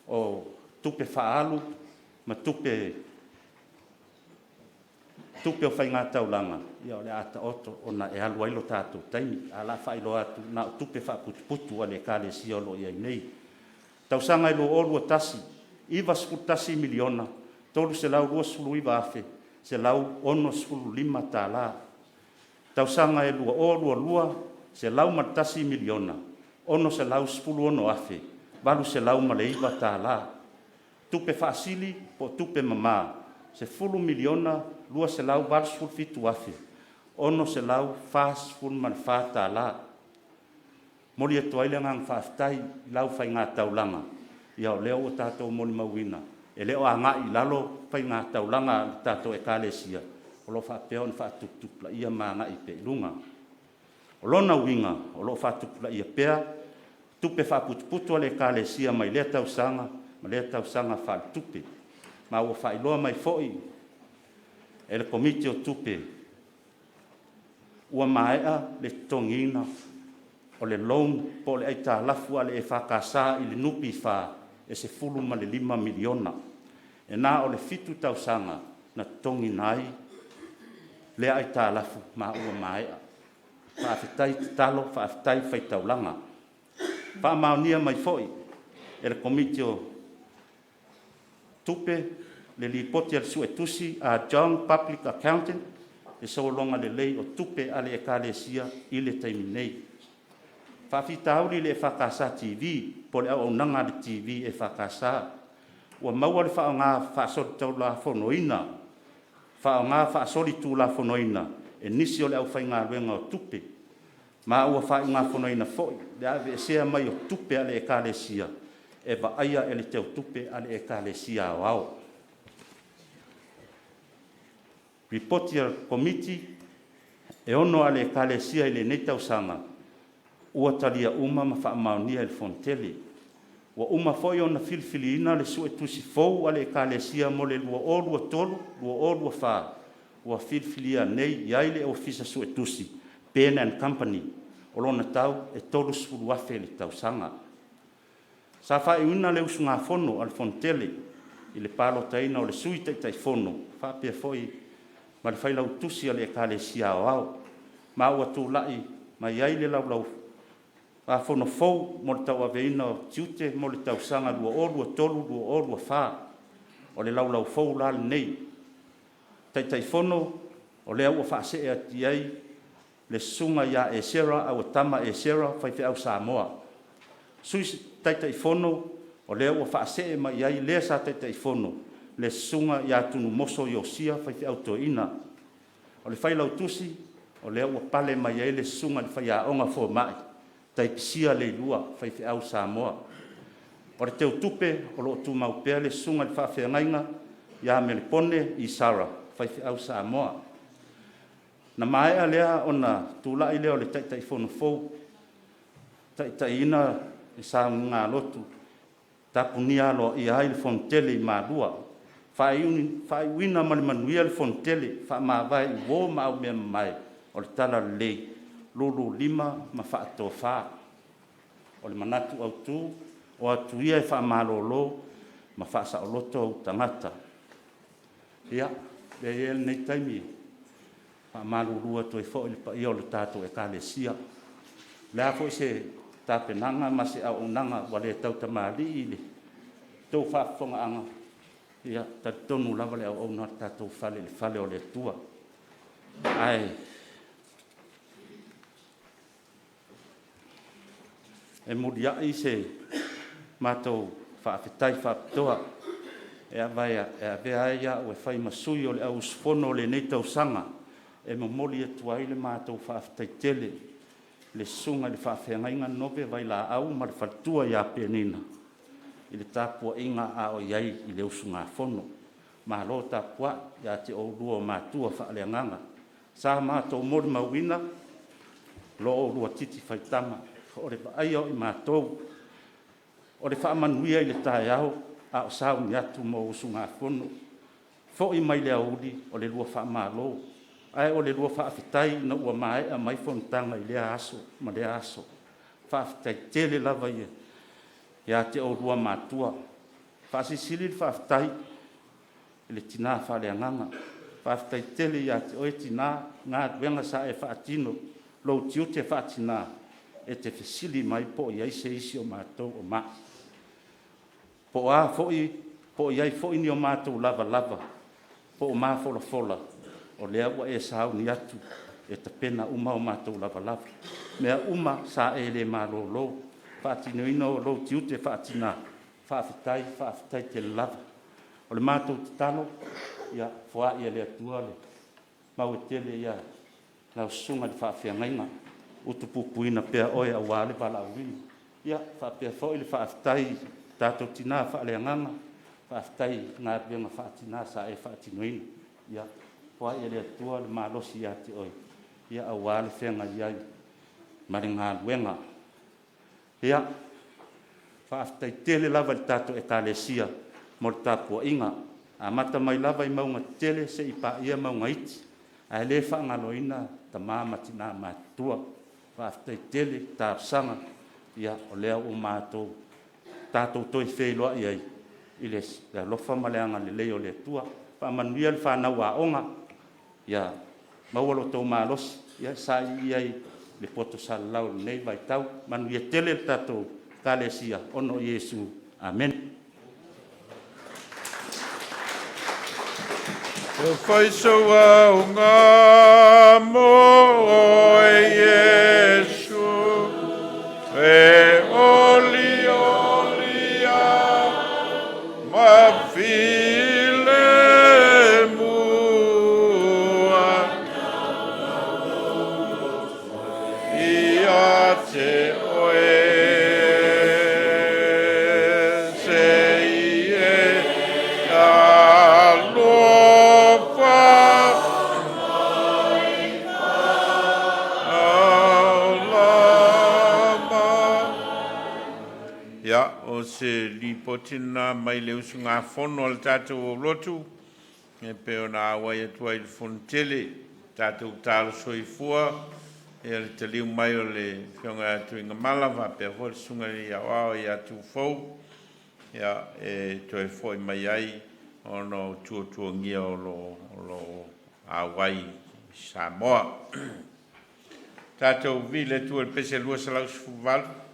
[SPEAKER 4] o tupe faaalu ma tupe o faigataulaga, ia o le a taoto ona e alu ai le tatou taimi, ae o le a faailoa atu na o tupe faaputuputu a le Ekalesia o lo o i ai nei. Tausaga e 2021, $91,329,165. Tausaga e 2022, $101,616,809. Tupe faasili po o tupe mama, $10,287,644. E momoli atu ai le agaga faafetai i le aufaigaluega, o lea ua tatou molimauina. E le o agai i lalo faiga taulaga a le tatou Ekalesia, o lo o faapea ona faatuputupulaia ma agai pea i luga. O lona uiga, o lo o faatupulaia pea tupe faaputuputu a le Ekalesia mai lea tausaga ma lea tausaga faaletupe. Ma ua faailoa mai foi e le Komiti o Tupe, ua maea le totogiina o le loan po o le aitalafu a le EFKS i le NPF e $15 miliona. E na o le 7 tausaga na totogiina ai lea aitalafu ma ua maea. Faafetai tatalo, faafetai faitaulaga. Faamaonia mai foi e le Komiti o Tupe le Lipoti a le Suetusi a John Public Accountant, le sologa lelei o tupe a le Ekalesia i le taimi nei. Faafitauli i le EFKS TV po o le auaunaga a le TV EFKS, ua maua le faaaoga faasolitulafonoina e nisi o le aufaigaluega o tupe, ma ua faaiugafonoina foi le aveesea mai o tupe a le Ekalesia e vaaia e le Teutupe a le Ekalesia Aoao. Lipoti a le Komiti e 6 a le Ekalesia i lenei tausaga ua talia uma ma faamaonia e le Fonotele. Ua uma foi ona filifiliina le Suetusi fou a le Ekalesia mo le 2023/2024, ua filifilia nei i ai le Ofisa Suetusi Bain & Company, o lona tau e $30,000 i le tausaga. Sa faaiuina le usugafono a le Fonotele i le palotaina o le Sui Taitaifono faapea foi ma le Failautusi a le Ekalesia Aoao, ma ua tulai mai ai le Laulau-a-Fono fou mo le tauaveina o tiute mo le tausaga 2023/2024. O le Laulau fou la lenei. Taitaifono, o lea ua faasee atu i ai le Susuga ia Esera Auatalima Esera, faifeau Samoa. Sui Taitaifono, o lea ua faasee mai i ai le sa Taitaifono, le Susuga ia Tunumoso Iosia, faifeau toeaina. O le Failautusi, o lea ua pale mai ai le Susuga i le Faiaoga Fomai Taitisia Leilua, faifeau Samoa. O le Teutupe o lo o tumau pea le Susuga i le Faafeagaiga ia Melepone Isara, faifeau Samoa. Na maea lea ona tulai lea o le Taitaifono fou, taitaiina le sauniga lotu, tapunia aloaia ai le Fonotele i Malua. Faaiuina ma le manuia le Fonotele, faamavae i uo ma aumeamamae o le Talalelei, lulu lima ma faatofa. O le manatu autu, o atu ia e faamalolo ma faasaoloto ou tagata. Ia, avea ia lenei taimi e faamalulu atu ai foi i le paia o le tatou Ekalesia. O le a foi se tapenaga ma se auaunaga ua le tautamalii i la outou faafofogaaga, ia e talitonu lava le auauna a le tatou fale i le fale o le Atua. Ae muliai se matou faafetai faapitoa e avea ai au e fai ma sui o le au usufono o lenei tausaga e momoli atu ai le matou faafetai tele i le Susuga i le Faafeagaiga Nove Vailaau ma le faletua ia Penina i le tapuaiga a o i ai i le usugafono. Malo tapuai ia te oulua o matua faaleagaga. Sa matou molimauina lo oulua titi faitama, o le vaaia o i matou o le faamanuia i le taeao a o sauni atu mo usugafono, foi mai le aoauli o le lua faamalo, ae o le lua faafetai ina ua maea mai fonotaga i lea aso ma lea aso. Faafetai tele lava ia te oulua matua. E faasilisili le faafetai i le tina faaleagaga. Faafetai tele ia te oe tina i galuega sa e faatino, lou tiute faa-tina e te fesili mai po o i ai se isi o matou o mai, po o i ai foi ni o matou lavalava po o mafolafola, o lea ua e sauni atu e tapena uma o matou lavalava. O mea uma sa e le malolo i le faatinoina o lou tiute faa-tina, faafetai, faafetai tele lava. O le matou tatalo, ia foai e le Atua le mau e tele i lau susuga i le faafeagaiga, utupupuina pea oe aua le valaauina. Ia faapea foi le faafetai i tatou tina faaleagaga, Faafetai i galuega faa-tina sa e faatinoina. Ia foai e le Atua le malosi ia te oe aua le feagai ai ma le galuega. Ia, faafetai tele lava i le tatou Ekalesia mo le tapuaiga, amata mai lava i mauga tetele seia paia mauga iti, ae le faagaloina tama ma tina matutua. Faafetai tele talosaga, o lea ua tatou toe feiloai ai i le alofa ma le agalelei o le Atua. Faamanuia le fanau aoga, ia maua lo outou malosi e sailiili ai le poto salalau i lenei vaitau. Manuia tele le tatou Ekalesia ona o Iesu. Amene.
[SPEAKER 1] Ua fai sou auga mo oe Iesu, e oli oli au ma filemu. Ia te oe se i e alofa aulama. Ia, o se lipoti lena mai le usugafono a le tatou aulotu e pei ona auai atu ai i le Fonotele. Tatou talo soifua ia le taliu mai o le Afioga ia Tuigamala faapea foi le Susuga i le Alii Aoao ia Tuifou e toe foi mai ai ona o tuatuagia o lo o auai i Samoa. Tatou viia le Atua i le pese 218.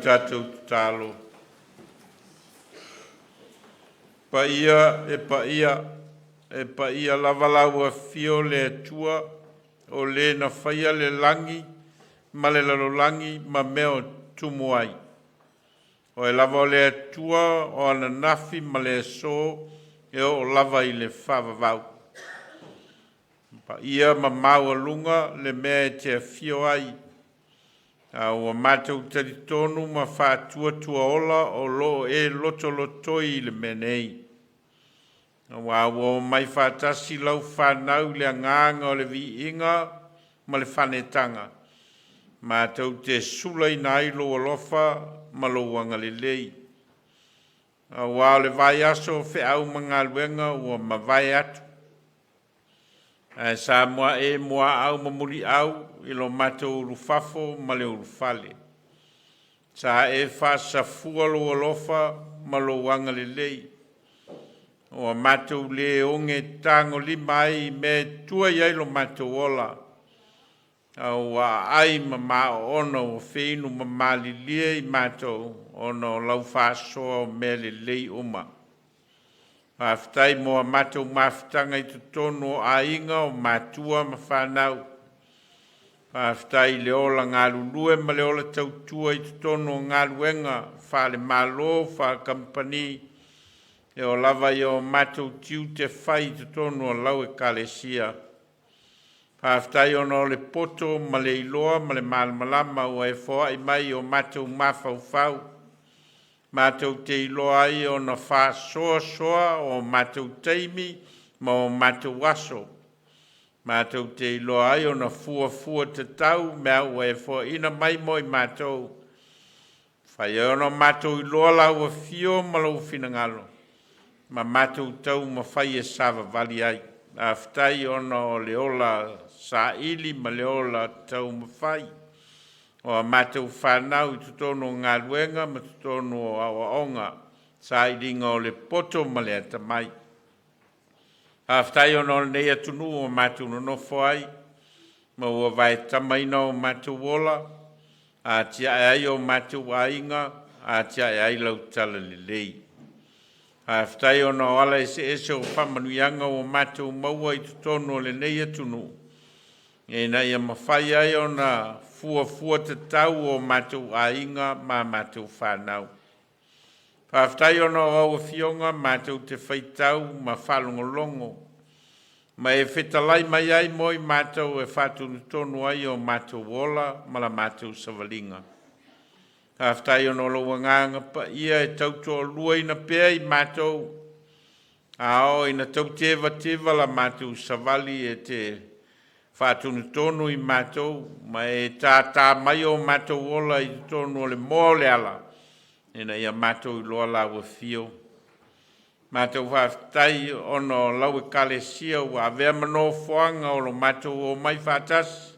[SPEAKER 1] tatou tatalo. Paia e paia, e paia lava lau afio le Atua o le na faia le lagi ma le lalolagi ma mea o tumu ai. Oe lava o le Atua o ananafi ma le aso e oo lava i le faavavau. Paia ma maualuga le mea e te afio ai, a ua matou talitonu ma faatuatuaola o lo o e lotolotoi i le mea nei. Aua ua omai faatasi lau fanau i le agaga o le viiga ma le faanetaga, matou te sulaina ai lou alofa ma lou agalelei. Aua o le vaiaso o feau ma galuega ua mavae atu, ae sa muae muaau ma muliau i lo matou ulufafo ma le ulufale. Sa e faasafua lou alofa ma lou agalelei, ua matou le oge tagolima ai i mea e tua i ai lo matou ola, a ua aai ma oona ua feinu ma malilie i matou ona o lau faasoa o mea lelei uma. Faafetai mo a matou mafutaga i totonu o aiga, o matua ma fanau. Faafetai i le ola galulue ma le ola tautua i totonu o galuega faale-Malo, faale-Kamupani, e oo lava i o matou tiute fai i totonu o lau Ekalesia. Faafetai ona o le poto ma le iloa ma le malamalama ua e foai mai i o matou mafaufau, matou te iloa ai ona faasoasoa o matou taimi ma o matou aso. Matou te iloa ai ona fuafua tatau mea ua e foaina mai mo i matou. Fai ai ona matou iloa lau afio ma lou finagalo, ma matou taumafai e savavali ai. Faafetai ona o le ola saili ma le ola taumafai o a matou fanau i totonu o galuega ma totonu o aoaoga, sailiga o le poto ma le atamai. Faafetai ona o lenei atunuu ua matou nonofo ai, ma ua vaetamaina o matou ola, atiae ai o matou aiga, atiae ai lau talalelei. Faafetai ona o ala eseese o faamanuiaga ua matou maua i totonu o lenei atunuu, ina ia mafai ai ona fuafua tatau o matou aiga ma matou fanau. Faafetai ona o au afioga matou te faitau ma faalogologo ma e fetalai mai ai mo i matou e faatonutonu ai o matou ola ma la matou savaliga. Faafetai ona o lou agaga paia e tautoaluaina pea i matou, a oo ina tautevateva la matou savali e te faatonutonu i matou ma e tātā mai o matou ola i totonu o le moa o le ala, ina ia matou iloa lau afio. Matou faafetai ona o lau Ekalesia ua avea ma nofoaga o lo matou omai faatasi,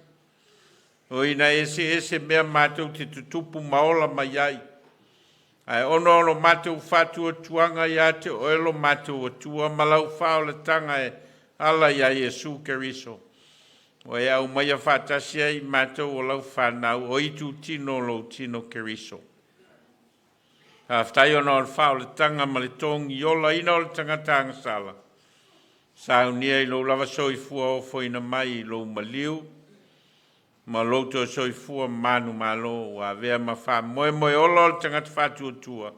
[SPEAKER 1] o ina eseese mea matou te tutupu ma ola mai ai, ae ona o lo matou faatuatuaga ia te oe lo matou Atua ma lau faaolataga e ala ia Iesu Keriso, ua e aumaia faatasi ai i matou o lau fanau o itutino o lou tino Keriso. Faafetai ona o le faaolataga ma le togiolaina o le tagata agasala, saunia i lou lava soifua ofoina mai i lou maliu ma lou toe soifua manumalo ua avea ma faamoemoe ola o le tagata faatuatua,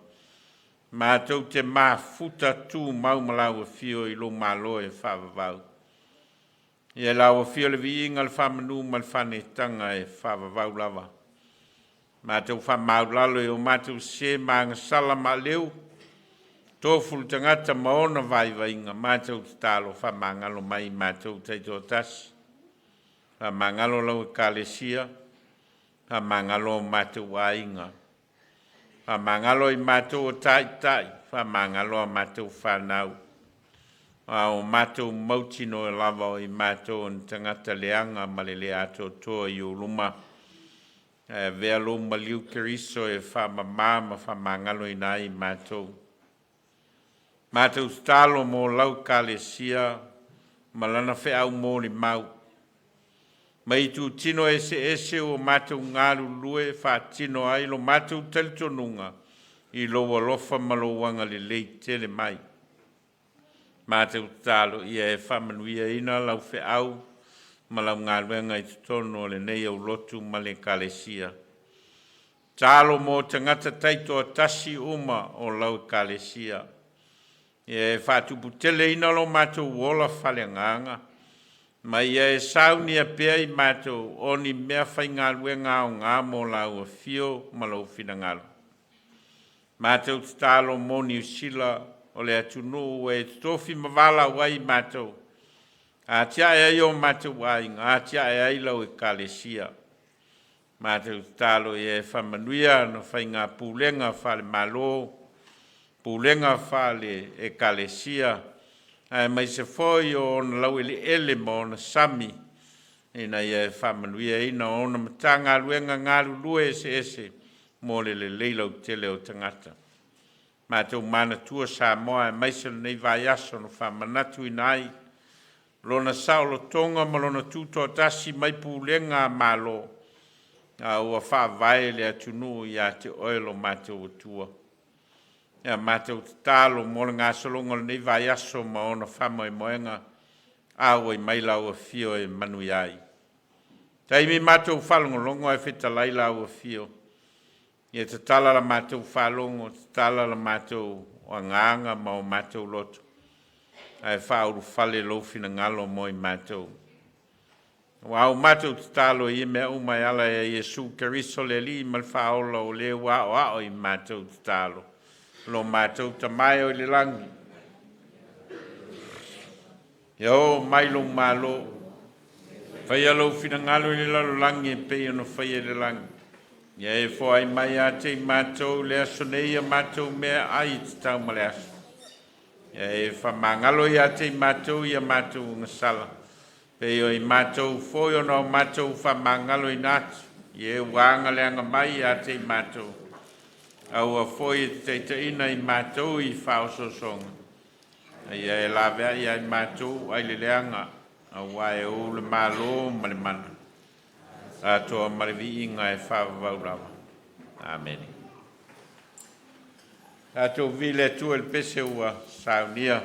[SPEAKER 1] matou te mafuta tumau ma lau afio i lou malo e faavavau. Ia lau afio le viiga, le faamanu ma le faanetaga e faavavau lava. Matou faamaualalo i o matou sese ma agasala maaleu, tofu le tagata ma ona vaivaiga, matou tatalo faamagalo mai i matou taitoatasi, faamagalo lau Ekalesia, faamagalo o matou aiga, faamagalo i matou o taitai, faamagalo a matou fanau, a o matou mautinoa lava o i matou o ni tagata leaga ma le le atoatoa i ou luma. Ae avea lou maliu Keriso e faamamā ma faamagaloina ai i matou. Matou tatalo mo lau Ekalesia ma lana feau molimau. Mai itutino eseese ua matou galulue faatino ai lo matou talitonuga i lou alofa ma lou agalelei tele mai. Matou tatalo ia e faamanuiaina lau feau ma lau galuega i totonu o lenei aulotu ma le Ekalesia. Tatalo mo tagata taitoatasi uma o lau Ekalesia, ia e faatuputeleina lo matou ola faaleagaga, ma ia e saunia pea i matou o ni meafaigaluega aoga mo lau afio ma lou finagalo. Matou tatalo mo Niu Sila o le atunuu ua e totofi ma valaau ai i matou, atiae ai o matou aiga, atiae ai lau Ekalesia. Matou tatalo ia e faamanuia ana faiga pulega faale-Malo, pulega faale-Ekalesia, aemaise foi o ona laueleele ma ona sami, ina ia e faamanuiaina ona Matagaluega galulue eseese mo le lelei lautele o tagata. Matou manatua Samoa aemaise o lenei vaiaso na faamanatuina ai lona saolotoga ma lona tutoatasi mai pulega a Malo, a ua faavae le atunuu ia te Oe lo matou Atua. Ia matou tatalo mo le gasologa o lenei vaiaso ma ona faamoemoega, auai mai lau Afio e manuia ai. Taimi matou faalogologo ae fetalai lau Afio, ia tatala la matou faalogo, tatala la matou agaga ma o matou loto, ae faaulufale lou finagalo mo i matou. Aua ua matou tatalo i ia mea uma e ala ia Iesu Keriso le Alii ma le Faaola, o le ua aoao i matou tatalo. Lo matou Tama e i le lagi, ia oo mai lou malo, faia lou finagalo i le lalolagi e pei ona faia i le lagi. Ia e foai mai ia te i matou i le aso nei a matou meaai e tatau ma le aso. Ia e faamagalo ia te i matou i a matou ogasala, pei o i matou foi ona o matou faamagaloina atu, i e ua agaleaga mai ia te i matou. Aua foi e te taitaiina i matou i faaosoosoga, a ia e laveai ia i matou ai le leaga, aua e ou le Malo ma le mana, atoa ma le viiga e faavavau lava. Amene. Tatou viia le Atua i le pese ua saunia.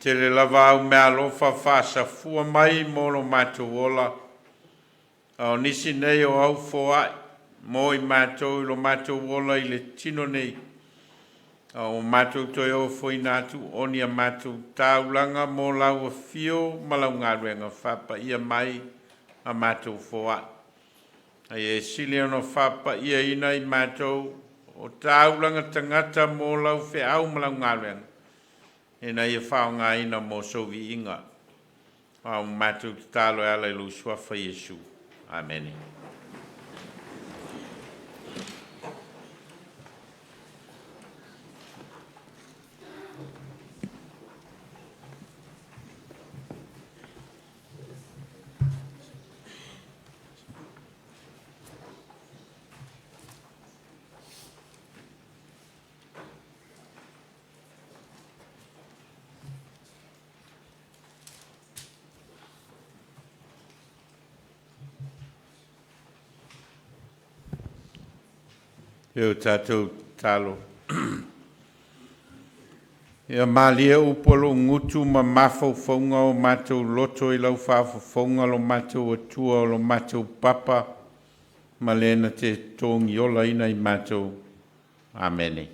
[SPEAKER 1] Tele lava au meaalofa faasafua mai mo lo matou ola, a o nisi nei o au foai mo i matou i lo matou ola i le tino nei, a ua matou toe ofoina atu o ni a matou taulaga mo lau afio ma lau galuega faapaia mai a matou foai. A ia e sili ona faapaiaina i matou o taulaga tagata mo lau feau ma lau galuega, ina ia faaaogaina mo sou viiga. A ua matou tatalo e ala i lou suafa Iesu. Amene. E o tatou tatalo. Ia malie upu a lou gutu ma mafaufauga o matou loto i lau faafofoga lo matou Atua o lo matou papa ma le na te togiolaina i matou. Amene.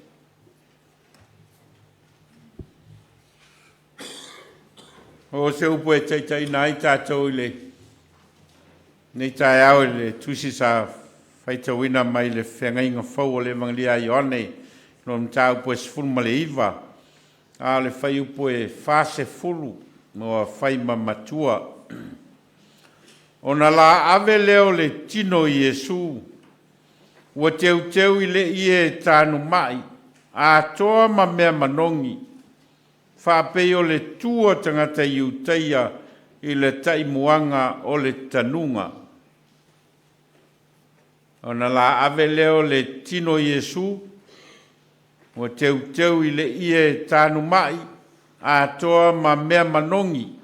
[SPEAKER 1] O se upu e taitaiina ai tatou i lenei taeao i le tusi sa faitauina mai le Feagaiga Fou o le Evagelia a Ioane, lona mataupu e 19, a o le fuaiupu e 40, ua fai ma matua. Ona la ave lea o le tino o Iesu, ua teuteu i le ie tanumai, atoa ma mea manogi, faapei o le tu a tagata Iutaia i le taimuaga o le tanuga. Ona la ave lea o le tino o Iesu, ua teuteu i le ie tanumai, atoa ma mea manogi,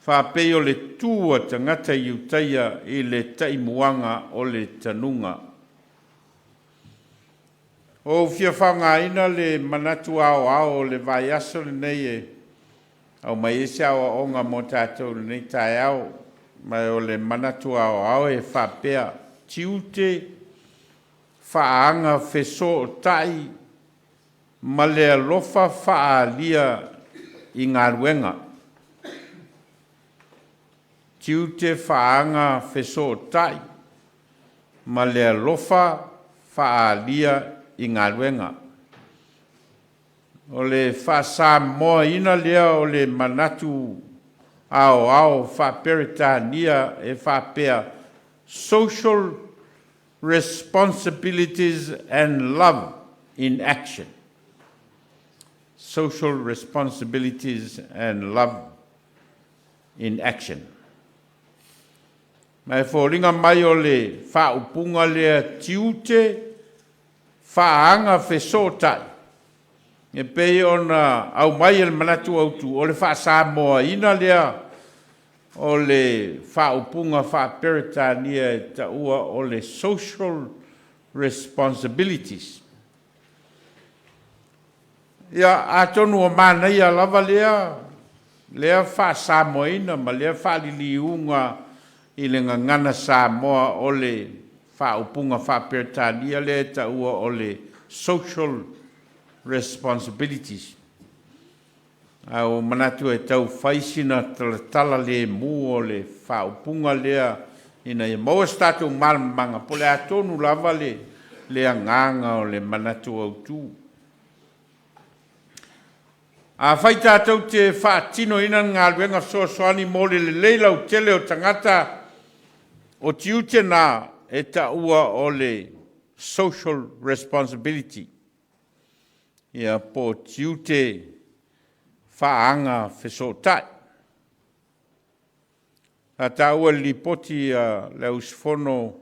[SPEAKER 1] faapei o le tu a tagata Iutaia i le taimuaga o le tanuga. Ua ou fia faaaogaina le manatu aoao o le vaiaso lenei e aumai ai se aoaoga mo tatou i lenei taeao. Ma o le manatu aoao e faapea, tiute faaagafesootai ma le alofa faaalia i galuega. Tiute faaagafesootai ma le alofa faaalia i galuega. O le faasamoaina lea o le manatu aoao faa-Peretania e faapea, social responsibilities and love in action. Social responsibilities and love in action. Ma e foliga mai o le faaupuga lea tiute faaagafesootai e pei ona aumai e le manatu autu, o le faasamoaina lea o le faaupuga faa-Peretania e taua o le social responsibilities. Ia, atonu ua manaia lava lea faasamoaina ma lea faaliliuga i le gagana Samoa o le faaupuga faa-Peretania lea e taua o le social responsibilities. Ae ua manatu e tau fai sina talatala lemu o le faaupuga lea ina ia maua se tatou malamalamaga po o le a tonu lava le agaga o le manatu autu. Afai tatou te faatinoina le galuega fesoasoani mo le lelei lautele o tagata, o tiute na e taua o le social responsibility, ia po o tiute faaagafesootai. Sa taua i le lipoti a le auusufono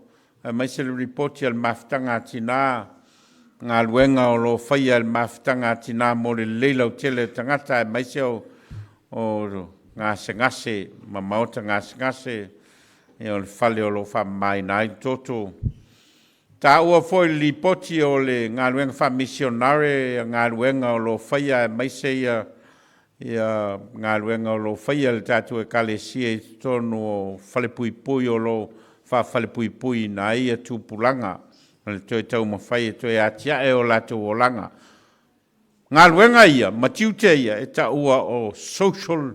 [SPEAKER 1] aemaise le lipoti a le Mafutaga a Tina, galuega o lo o faia e le Mafutaga a Tina mo le lelei lautele o tagata aemaise o gasegase ma maota gasegase, ia o le fale o lo o faamamaina ai le toto. Taua foi i le lipoti o le galuega faamisionare galuega o lo o faia aemaise ia galuega o lo o faia e le tatou Ekalesia i totonu o falepuipui o lo o faafalepuipuiina ai ia tupulaga ma le toe taumafai e toe atiae o latou olaga. Galuega ia ma tiute ia e taua o social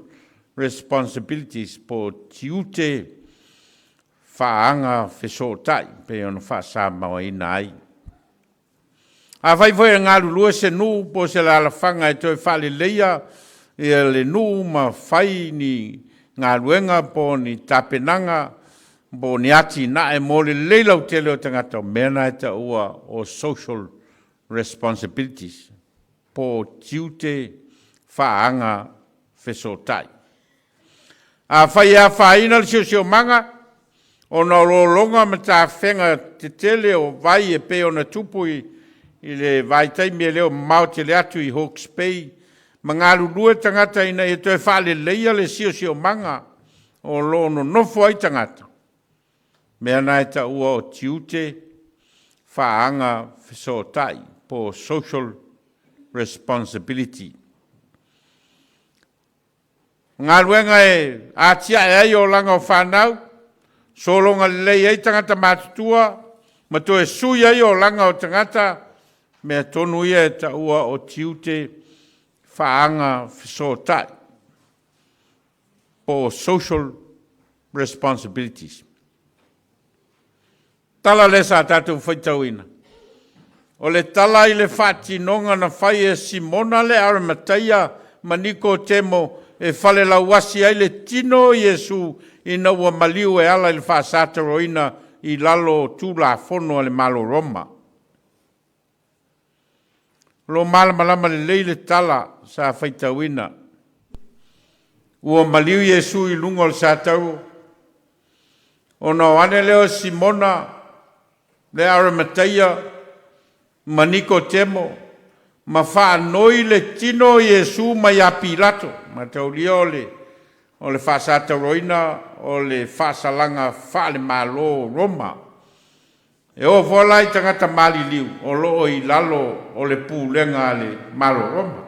[SPEAKER 1] responsibilities po o tiute faaagafesootai pei ona faasamoaina ai. Afai foi e galulue se nuu po o se alaalafaga e toe faaleleia le nuu ma fai ni galuega po o ni tapenaga po o ni atinae mo le lelei lautele o tagata, o mea na e taua o social responsibilities po o tiute faaagafesootai. Afai e afaina le siosiomaga ona o lologa ma tafega tetele o vai e pei ona tupu i le vaitaimi e le o mamao tele atu i Hawke's Bay, ma galulue tagata ina ia toe faaleleia le siosiomaga o lo o nonofo ai tagata, mea na e taua o tiute faaagafesootai po o social responsibility. O galuega e atiae ai olaga o fanau, sologa lelei ai tagata matutua, ma toe sui ai olaga o tagata, mea tonu ia e taua o tiute faaagafesootai po o social responsibilities. Tala lea sa tatou faitauina, o le tala i le faatinoga na fai e Simona le Aramataia ma Nikotemo e falelauasi ai le tino o Iesu ina ua maliu e ala i le faasataroina i lalo o Tulafono a le Malo Roma. O lo o malamalama lelei le tala sa faitauina. Ua maliu Iesu i luga o le satauro, ona o ane lea o Simona le Aramataia ma Nikotemo ma faanoi le tino o Iesu mai ia Pilato. Mataulia o le o le faasatauroina o le faasalaga faale-Malo o Roma. E oo foi la i tagata maliliu o lo o i lalo o le pulega a le Malo o Roma.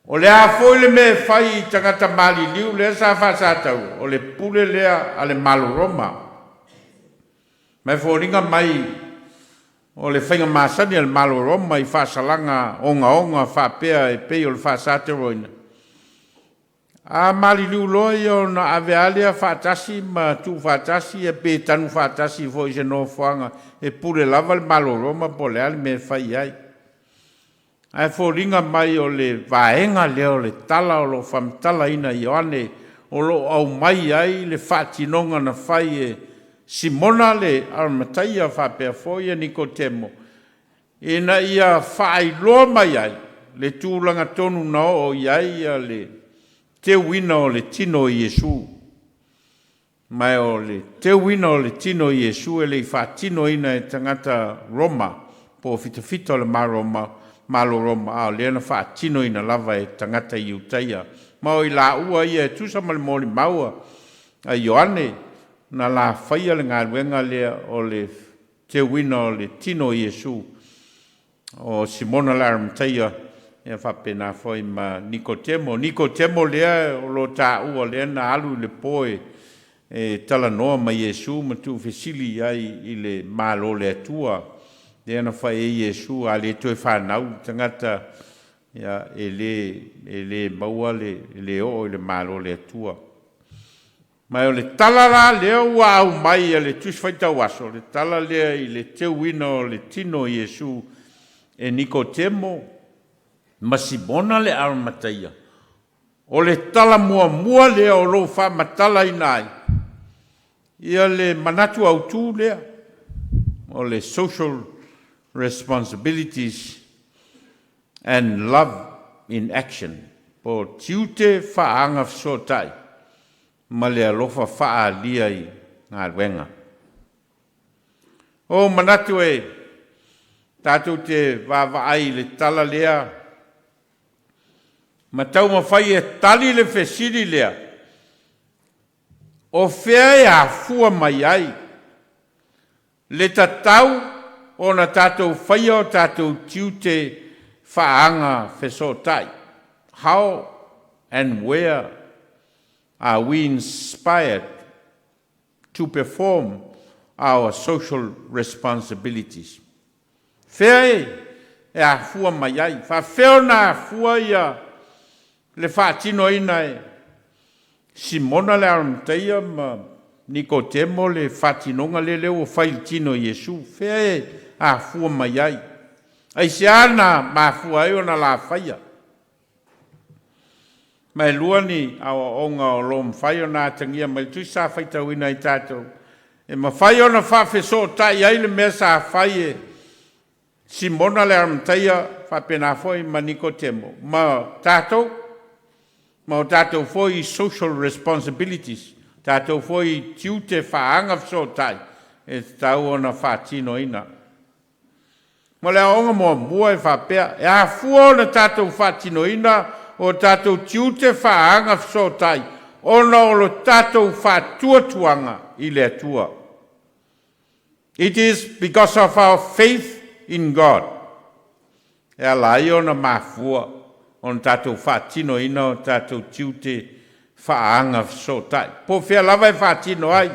[SPEAKER 1] O le a foi le mea e fai i tagata maliliu lea sa faasatauro, o le pule lea a le Malo Roma. Ma e foliga mai o le faiga masani a le Malo Roma i faasalaga ogaoga faapea e pei o le faasatauroina, a maliliu loa ia ona ave lava lea faatasi ma tuufaatasi pe tanu faatasi foi i se nofoaga e pule lava le Malo Roma po o le a le mea e fai i ai. Ae foliga mai o le vaega lea o le tala o lo o faamatalaina e Ioane o lo o aumai ai le faatinoga na fai e Simona le Aramataia faapea foi Nikotemo ina ia faailoa mai ai le tulaga tonu na oo i ai le teuina o le tino o Iesu. Ma o le teuina o le tino o Iesu e le i faatinoina e tagata Roma po o fitafita o le Malo Roma, a o lea na faatinoina lava e tagata Iutaia. Ma o i laua ia e tusa ma le molimau a Ioane na la faia le galuega lea o le teuina o le tino o Iesu, o Simona le Aramataia ia faapena foi ma Nikotemo. O Nikotemo lea o lo o taua lea na alu i le po e talanoa ma Iesu ma tuufesili ai i le Malo o le Atua, lea na fai ai Iesu, a le toe fanau le tagata ia e le maua le e le oo i le Malo o le Atua. Ma o le tala la lea ua aumai e le Tusi Faitau Aso, le tala lea i le teuina o le tino o Iesu e Nikotemo ma Simona le Aramataia, o le tala muamua lea o lo o faamatalaina ai ia le manatu autu lea o le social responsibilities and love in action, po o tiute faaagafesootai ma le alofa faaalia i galuega. O manatu e tatou te vaavaai i le tala lea ma taumafai e tali le fesili lea, o fea e afua mai ai le tatau ona tatou faia o tatou tiute faaagafesootai? How and where are we inspired to perform our social responsibilities? Fea e e afua mai ai? Faafefea ona afua ia le faatinoina e Simona le Aramataia ma Nikotemo le faatinoga lea lea ua fai i le tino o Iesu? Fea e afua mai ai? Aisea na mafua ai ona la faia? Ma e lua ni aoaoga o lo o mafai ona atagia mai le tusi sa faitauina e tatou, e mafai ona faafesootai ai le mea sa fai e Simona le Aramataia faapena foi ma Nikotemo ma tatou, ma o tatou foi social responsibilities, tatou foi tiute faaagafesootai e tatau ona faatinoina. Ma le aoaoga muamua e faapea, e afua ona tatou faatinoina o tatou tiute faaagafesootai ona o lo tatou faatuatuaga i le Atua. It is because of our faith in God e ala ai ona mafua ona tatou faatinoina o tatou tiute faaagafesootai. Po o fea lava e faatino ai,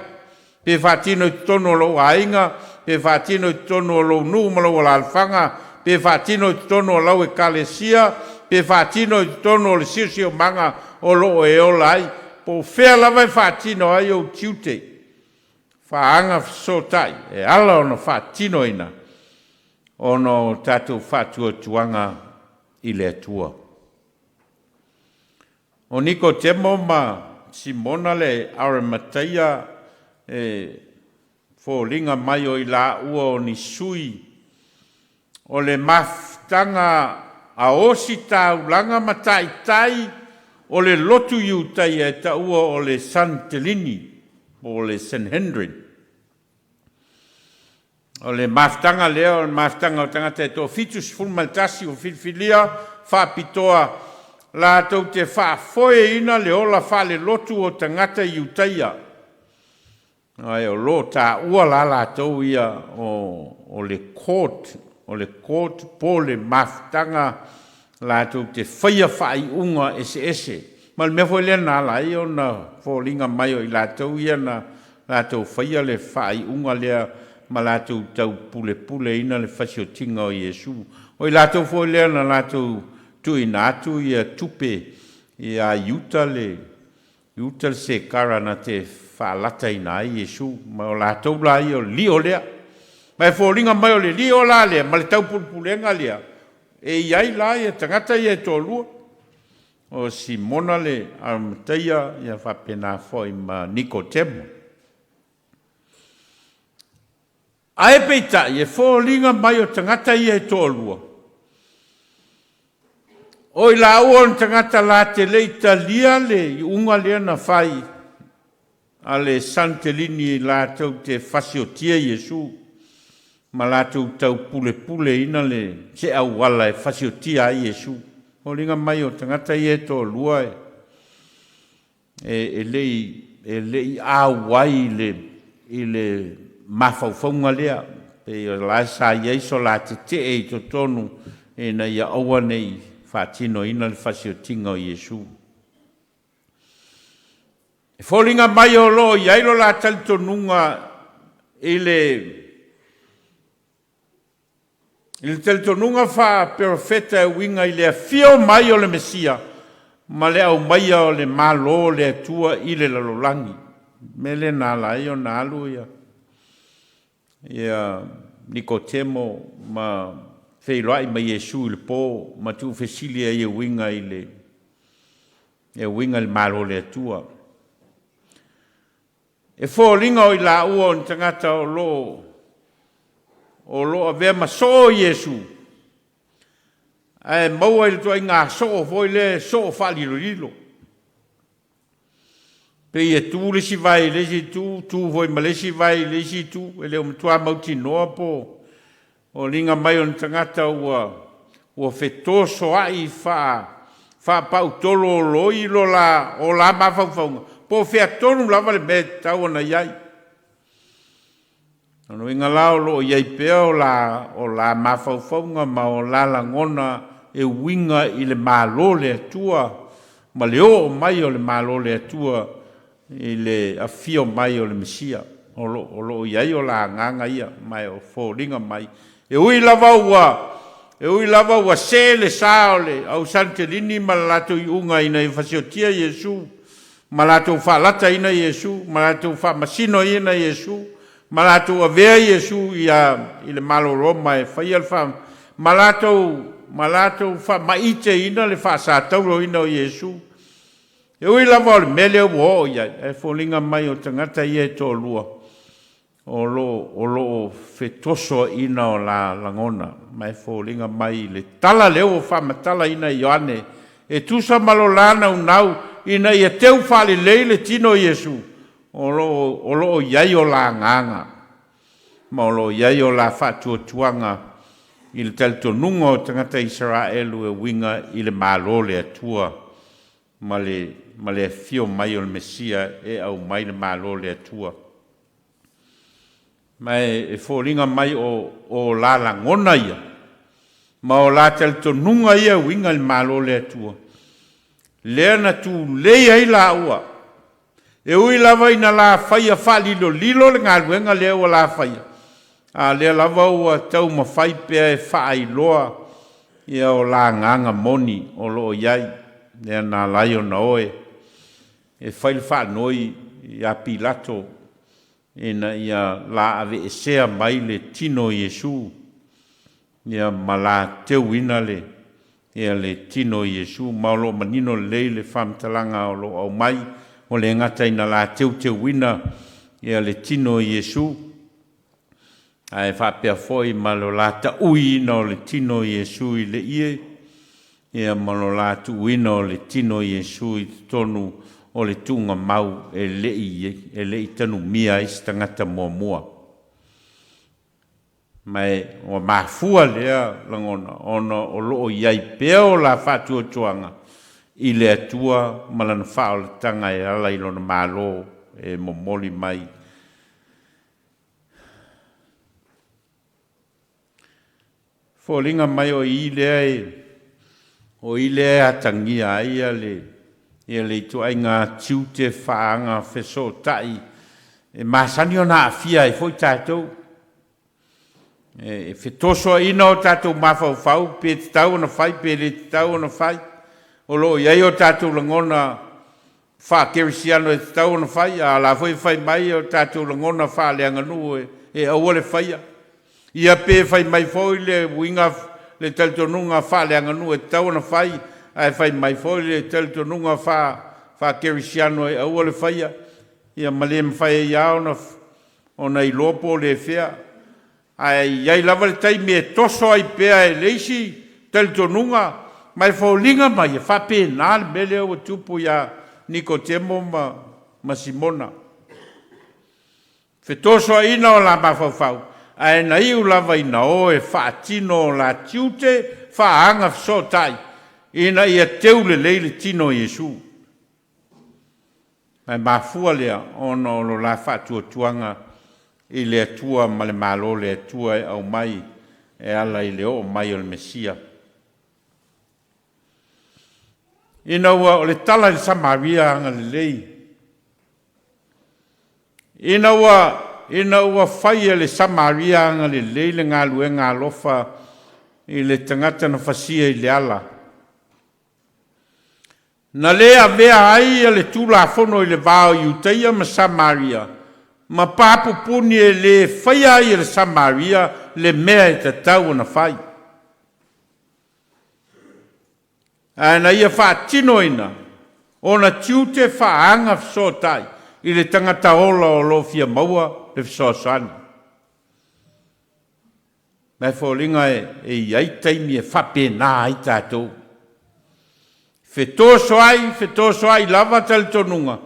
[SPEAKER 1] pe faatino i totonu o lou aiga, pe faatino i totonu o lou nuu ma lou alaalafaga, pe faatino i totonu o lau ekalesia, pe faatino i totonu o le siosiomaga o lo o e ola ai, po o fea lava e faatino ai ou tiute faaagafesootai, e ala ona faatinoina ona o tatou faatuatuaga i le Atua. O Nikotemo ma Simona le Aramataia e foliga mai o i laua o ni sui o le mafutaga a ositaulaga ma taitai o le lotu Iutaia e taua o le Sanetelini po o le Sanhedrin. O le mafutaga lea o le mafutaga o tagata e toa-71 ua filifilia faapitoa latou te faafoeina le ola faalelotu o tagata Iutaia. Ae o lo o taua la latou ia o le court, o le court po o le mafutaga latou te faia faaiuga eseese. Ma o le mea foi lea na ala ai ona foliga mai o i latou ia na latou faia le faaiuga lea ma latou taupulepuleina le fasiotiga o Iesu. O i latou foi lea na latou tuuina atu ia tupe ia Iuta le i uta le sekara na te faalataina ai Iesu, ma o latou la ia o le lio lea. Ma e foliga mai o le lio la lea ma le taupulepulega lea, e i ai la ia tagata ia e toalua, o Simona le Aramataia ia faapena foi ma Nikotemo. Ae peitai, e foliga mai o tagata ia e toalua, o i laua o ni tagata la te le i talia le iuga lea na fai a le Sanetelini latou te fasiotia Iesu ma latou taupulepuleina le se auala e fasiotia ai Iesu. Foliga mai o tagata ia e toalua e le i auai i le mafaufauga lea, pei o la sa i ai so la tetee i totonu ina ia aua ne i faatinoina le fasiotiga o Iesu. E foliga mai o lo o i ai lo la talitonuga i le talitonuga faaperofeta e uiga i le afio mai o le Mesia ma le aumaia o le Malo o le Atua i le lalolagi. Mea lea na ala ai ona alu ia Nikotemo ma feiloai ma Iesu i le po ma tuufesili ai e uiga i le Malo o le Atua. E foliga o i laua o ni tagata o lo o avea ma soo o Iesu, ae maua i le ituaiga soo foi lea e soo faalilolilo. Pei e tu le isi vae i le isi itu, tu foi ma le isi vae i le isi itu, e le o matua mautinoa po o liga mai o ni tagata ua fetosoai faapautoluoloi lo la o la mafaufauga, po o fea tonu lava le mea e tatau ona i ai. O lona uiga la o lo o i ai pea o la mafaufauga ma o la lagona e uiga i le Malo o le Atua. ma le oo mai o le Malo o le Atua i le afio mai o le Mesia. O lo, o lo o i ai o la agaga ia, ma e o foliga mai. E ui lava ua, e ui lava ua sē le sa o le au Sanetelini ma le latou iuga ina ia fasiotia Iesu, ma latou faalataina Iesu, ma latou faamasinoina Iesu, ma latou avea Iesu ia i le Malo o Roma e faia le faa, ma latou, ma latou faamaiteina le faasatauroina o Iesu. E ui lava o le mea lea ua oo i ai, ae foliga mai o tagata ia e toalua, o lo o lo o fetosoaina o la lagona, ma e foliga mai i le tala lea ua faamatalaina e Ioane, e tusa ma lo la naunau ina ia teu faalelei le tino o Iesu, o lo o o lo o i ai o la agaga, ma o lo o i ai o la faatuatuaga i le talitonuga o tagata Isaraelu e uiga i le Malo o le Atua ma le ma le afio mai o le Mesia e aumai le Malo o le Atua. Ma e foliga mai o o la lagona ia ma o la talitonuga ia e uiga i le Malo o le Atua, lea na tulei ai laua, e ui lava ina la faia faalilolilo le galuega lea ua la faia, a o lea lava ua taumafai pea e faailoa ia o la agaga moni o lo o i ai, lea na ala ai ona o e e fai le faanoi ia Pilato ina ia la aveesea mai le tino o Iesu, ia ma la teuina le ia le tino o Iesu. Ma o lo o manino lelei le faamatalaga o lo o aumai, ua le gata ina la teuteuina ia le tino o Iesu, ae faapea foi ma lo la ta'uiina o le tino o Iesu i le ie, ia ma lo la tuuina o le tino o Iesu i totonu o le tuugamau e le i e le i tanumia ai se tagata muamua. Ma e ua mafua lea lagona ona o lo o i ai pea o la faatuatuaga i le Atua ma Lana faaolataga e ala i Lona Malo e momoli mai. Foliga mai o i lea e, o i lea e atagia ai ia le, ia le ituaiga tiute faaga fesootai e masani ona aafia ai foi tatou. E fetosoaina o tatou mafaufau pe tatau ona fai pe le tatau ona fai. O lo o i ai o tatou lagona faa-kerisiano e tatau ona fai, a o la foi e fai mai o tatou lagona faaleaganuu e aua le faia. Ia pe fai mai foi le uiga le talitonuga faaleaganuu e tatau ona fai, ae fai mai foi le talitonuga faa-kerisiano e aua le faia. Ia ma le mafai ai lava ona iloa po o le fea. Ae i ai lava le taimi e toso ai pea e le isi talitonuga, ma e foliga mai e faapena le mea lea ua tupu ia Nikotemo ma, ma Simona. Fetosoaina o la mafaufau, ae na iu lava ina o e faatino o la tiute faaagafesootai ina ia teu lelei le tino o Iesu. Ae mafua lea ona o lo la faatuatuaga i le Atua ma le Malo o le Atua e aumai e ala i le oo mai o le Mesia. Ina ua o le tala i le Samaria agalelei, ina ua ina ua fai e le Samaria agalelei le galuega alofa i le tagata na fasia i le ala, Na le avea ai le Tulafono i le va o Iutaia ma Samaria, ma papupuni e le faia ai e le Samaria le mea e tatau ona fai, ae na ia faatinoina ona tiute faaagafesootai i le tagata ola o lo o fia maua le fesoasoani. Ma e foliga e i ai taimi e faapena ai tatou. Fetosoai, fetosoai lava talitonuga,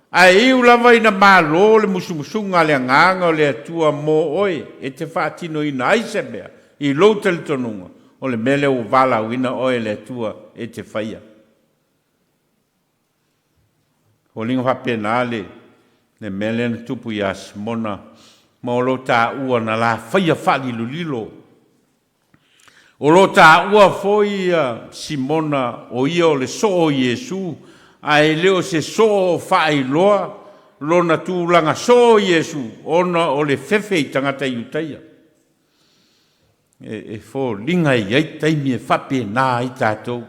[SPEAKER 1] ae iu lava ina malo le musumusuga a le Agaga o le Atua mo oe e te faatinoina ai se mea i lou talitonuga, o le mea lea ua valaauina oe e le Atua e te faia. Foliga faapena le le mea lea na tupu ia Simona ma o lo taua na la faia faalilolilo. O lo taua foi Simona o ia o le soo o Iesu. Ae le o se soo o faailoa lona tulaga soo o Iesu ona o le fefe i tagata Iutaia. E foliga e i ai taimi e faapena ai tatou.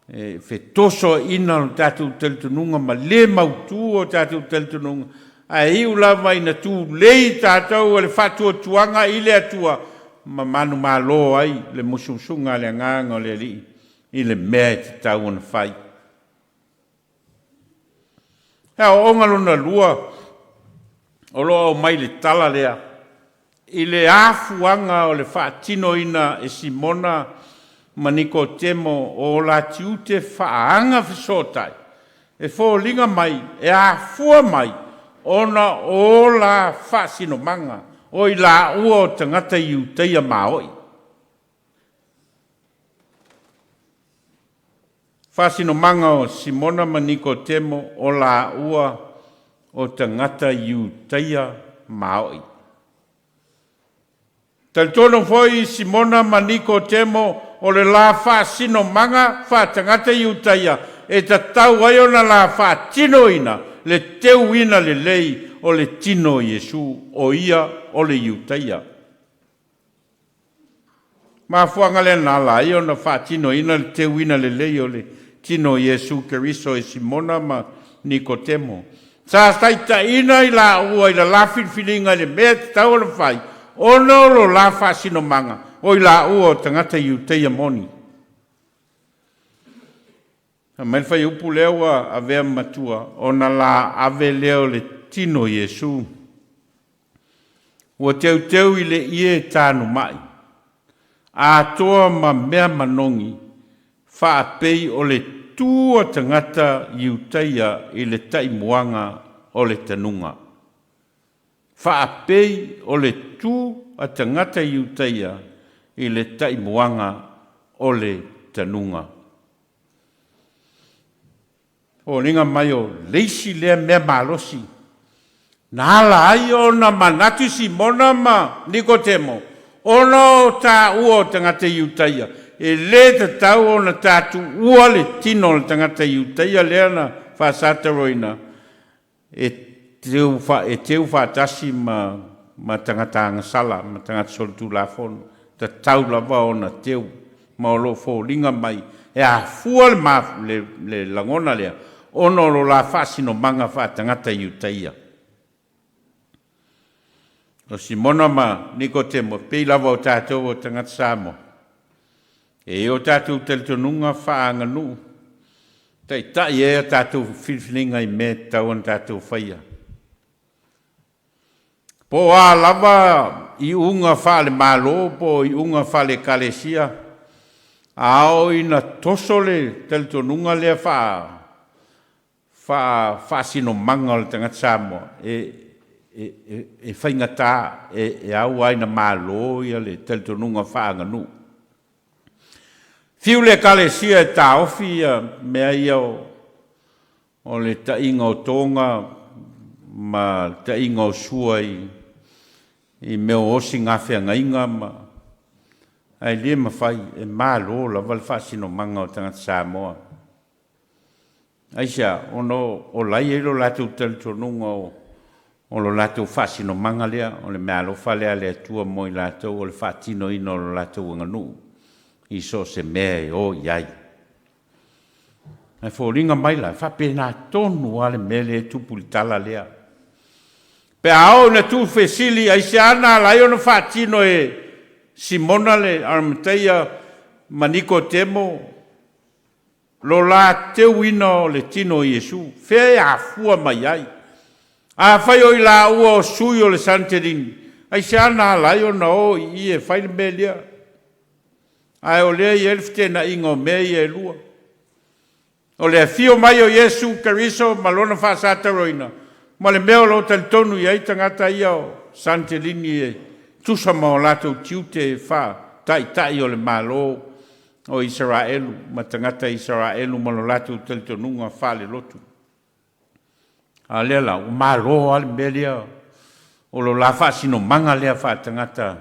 [SPEAKER 1] E fetosoaina lo tatou talitonuga ma le mautu o tatou talitonuga, ae iu lava ina tulei tatou e le faatuatuaga i le Atua ma manumalo ai le musumusuga a le Agaga o le Alii i le mea e tatau ona fai. E aoaoga lona lua o lo o aumai i le tala lea, i le afuaga o le faatinoina e Simona ma Nikotemo o o la tiute faaagafesootai, e foliga mai e afua mai ona o o la faasinomaga, o i laua o tagata Iutaia mao'i. Faasinomaga o Simona ma Nikotemo o laua o tagata Iutaia mao'i. Talitonu foi Simona ma Nikotemo o le la faasinomaga faatagata Iutaia e tatau ai ona la faatinoina le teuina lelei o le tino o Iesu, o ia o le Iutaia. Mafuaaga lea na ala ai ona faatinoina le teuina lelei o le tino o Iesu Keriso e Simona ma Nikotemo. Sa taitaiina i laua i le la filifiliga i le mea e tatau ona fai, ona o lo la faasinomaga o i laua o tagata Iutaia moni. Fai mai le fuaiupu lea ua avea ma matua, ona la ave lea o le tino o Iesu. Ua teuteu i le ie tanumai, atoa ma mea manogi, faapei o le tu a tagata Iutaia i le taimuaga o le tanuga. Faapei o le tu a tagata Iutaia i le taimuaga o le tanuga. Foliga mai o le isi lea mea malosi na ala ai ona manatu Simona ma Nikotemo, ona o taua o tagata Iutaia, e le tatau ona tatuua le tino o le tagata Iutaia lea na faasataroina e teu faatasi ma tagata agasala ma tagata solitulafono, tatau lava ona teu, ma o lo o foliga mai e afua le le lagona lea ona o lo la faasinomaga faatagata Iutaia. O Simona ma Nikotemo, e pei lava o tatou o tagata Samoa, e i ai o tatou talitonuga faaaganuu, taitai ai a tatou filifiliga i mea e tatau ona tatou faia. Po o a lava iuga faale-Malo po o iuga faale-Ekalesia, a oo ina toso le talitonuga lea faa-faasinomaga o le tagata Samoa, e faigata, e au lava ina malo le talitonuga faaaganuu. Fiu le Ekalesia e taofi mea ia o le taiga o toga ma le taiga o sua i mea o osigafeagaiga ma, ae le mafai, e malo lava le faasinomaga o tagata Samoa. Aisea? Ona o la e i ai lo latou talitonuga o lo latou faasinomaga lea, o le meaalofa lea a le Atua mo i latou o le faatinoina o lo latou aganuu i so o se mea e o i ai. Ae foliga mai la, e faapena tonu lava le mea lea e tupu i le tala lea. Pe a oo ina tuufesili, aisea na ala ai ona faatino e Simona le Arimateia ma Nikotemo lo la teuina o le tino o Iesu, fea e afua mai ai? Afai o i laua o sui o le Sanitelini, aisea na ala ai ona o i i e fai le mea lea? Ae o lea e i ai le feteenaiga o mea ia e lua. O le afio mai o Iesu Keriso ma Lona faasataroina, ma le mea o lo o talitonu i ai tagata ia o Sanitelini e tusa ma o latou tiute faa-taitai o le Malo o Isaraelu ma tagata Isaraelu ma lo latou talitonuga faalelotu. A o lea la, ua malo lava le mea lea o lo la faasinomaga lea faatagata,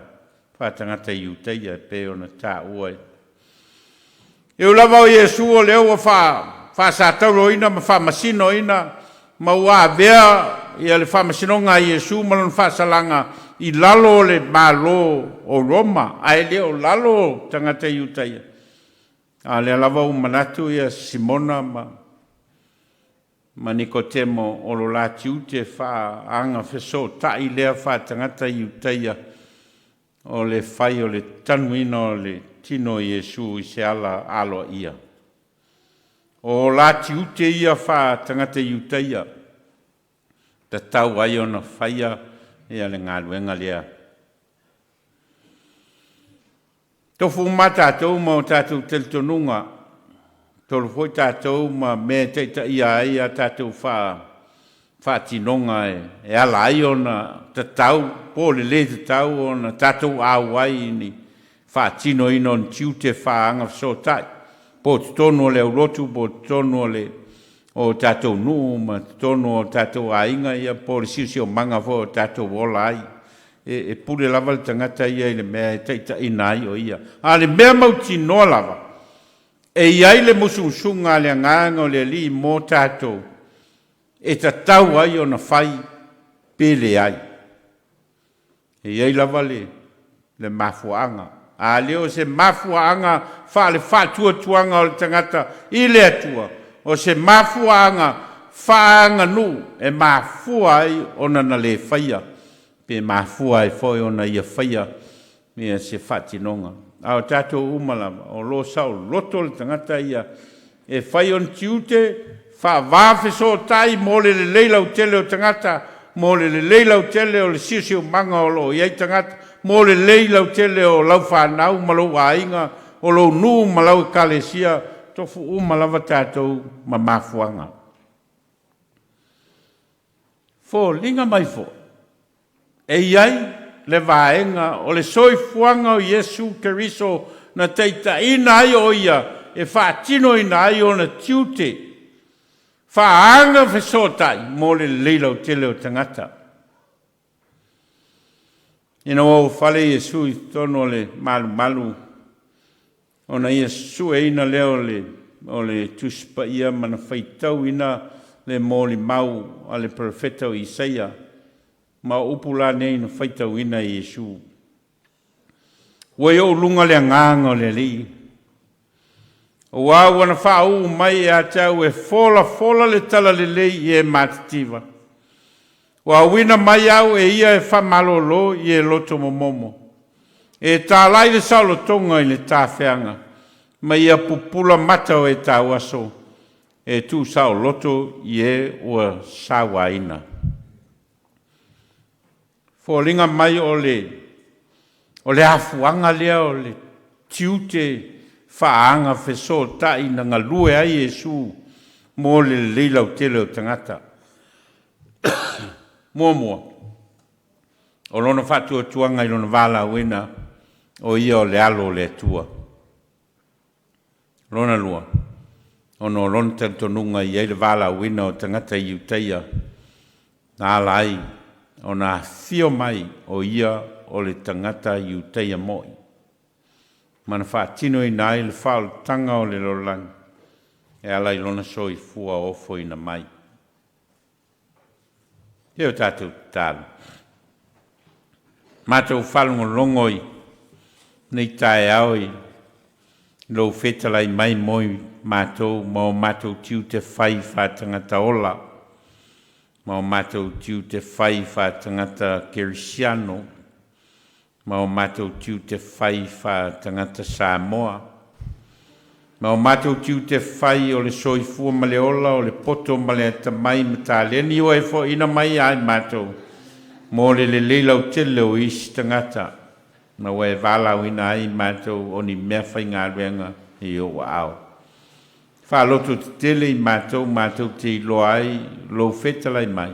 [SPEAKER 1] faatagata Iutaia e pei ona taua e. E ui lava o Iesu o lea ua faa. faasatauroina ma faamasinoina ma ua avea ia le faamasinoga a Iesu ma lona faasalaga i lalo o le Malo o Roma, ae le o lalo o tagata Iutaia. A o lea lava ua manatu ia Simona ma Nikotemo o lo la tiute faaagafesootai lea faatagata Iutaia o le fai o le tanuina o le tino o Iesu i se ala aloaia. O la tiute ia faatagata Iutaia, tatau ai ona faia ia le galuega lea. Tofu uma tatou ma o tatou talitonuga, tolu foi tatou ma mea e taitaia ai a tatou faatinoga e ala ai ona tatau po o le lē tatau ona tatou auai i ni faatinoina o ni tiute faaagafesootai, po o totonu o le aulotu, po o totonu o le o tatou nuu ma totonu o tatou aiga, ia po o le siosiomaga foi o tatou ola ai. E pule lava le tagata ia i le mea e taitaiina ai o ia. A o le mea mautinoa lava, e i ai le musumusuga a le Agaga o le Alii mo tatou, e tatau ai ona fai pe leai. E i ai lava le mafuaaga. A le o se mafuaaga faale-faatuatuaga o le tagata i le Atua, o se mafuaaga faaaganuu e mafua ai ona na le faia, pe mafua ai foi ona ia faia ia se faatinoga. A o tatou uma lava, o lo o saoloto le tagata ia e fai ona tiute faava-fesootai mo le lelei lautele o tagata, mo le lelei lautele o le siosiomaga o lo o i ai tagata, mo le lelei lautele o lau fanau ma lou aiga, o lou nuu ma lau ekalesia, tofu uma lava tatou ma mafuaaga. Foliga mai foi, e i ai le vaega o le soifuaga o Iesu Keriso na taitaiina ai o ia e faatinoina ai ona tiute faaagafesootai mo le lelei lautele o tagata. Ina ua ulufale Iesu i totonu o le malumalu, ona ia sueina lea o le Tusi Paia ma na faitauina le molimau a le perofeta o Isaia, ma o upu la nei na faitauina e Iesu. Ua i ou luga le agaga o le Alii, aua ua na faauu mai ia te au e folafola le talalelei i e matitiva. Ua auina mai au e ia e faamalolo i e loto momomo, e talai le saolotoga i le tafeaga, ma ia pupula mata o e tauaso, e tuusaoloto i e ua sauaina. Foliga mai o le afuaga lea o le tiute faaagafesootai na galue ai Iesu mo le lelei lautele o tagata. Muamua, o lona faatuatuaga i lona valaauina o ia o le Alo o le Atua. Lona lua, ona o lona talitonuga e i ai le valaauina o tagata Iutaia na ala ai ona afio mai o ia o le tagata Iutaia moi, ma na faatinoina ai le faaolataga o le lalolagi e ala i lona soifua ofoina mai. E o tatou tatalo. Matou faalogologo i nei taeao i lou fetalai mai mo i matou ma o matou tiute fai faatagata ola, ma o matou tiute fai faatagata kerisiano, ma o matou tiute fai faatagata Samoa, ma o matou tiute fai o le soifua ma le ola, o le poto ma le atamai ma taleni ua e foaiina mai ia i matou mo le lelei lautele o isi tagata, ma ua e valaauina ai i matou o ni meafaigaluega i ou aao. Faalototetele i matou matou te iloa ai lou fetalai mai,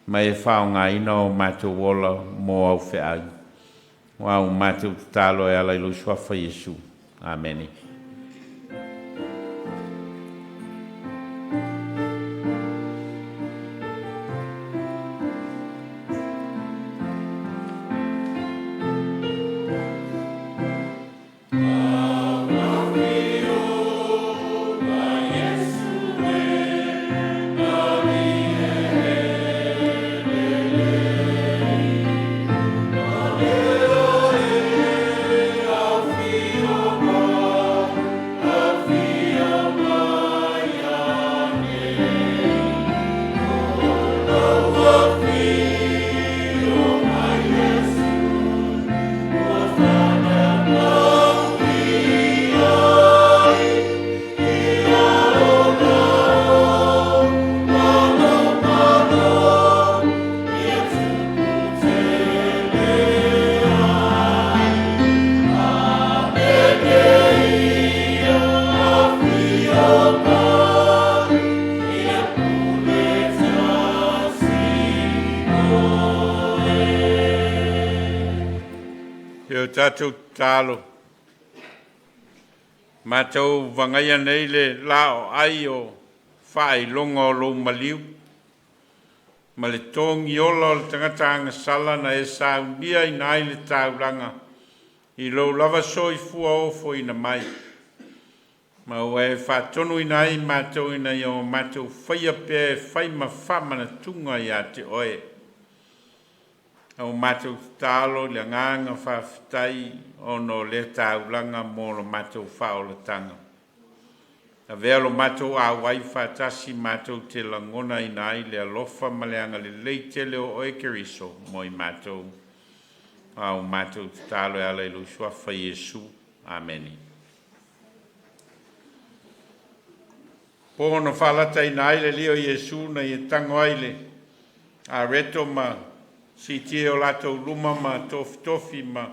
[SPEAKER 1] ma e faaaogaina o matou ola mo au feai. Aua ua matou tatalo e ala i lou suafa Iesu. Amene. E o tatou tatalo, matou vagaia nei le laoai o faailoga o lou maliu ma le togiola o le tagata agasala na e sauniaina ai le taulaga i lou lava soifua ofoina mai. Ma ua e faatonuina ai matou ina ia o matou faia pea e fai ma faamanatuga ia te oe. A o matou tatalo i le agaga faafetai ona o lea taulaga mo lo matou faaolataga. Avea lo matou auai faatasi matou te lagonaina ai le alofa ma le agalelei tele o oe Keriso mo i matou. A o matou tatalo e ala i lou suafa Iesu. Amene. Po na faalataina ai le lia o Iesu na ia tago ai le areto ma siitia i o latou luma ma tofitofi ma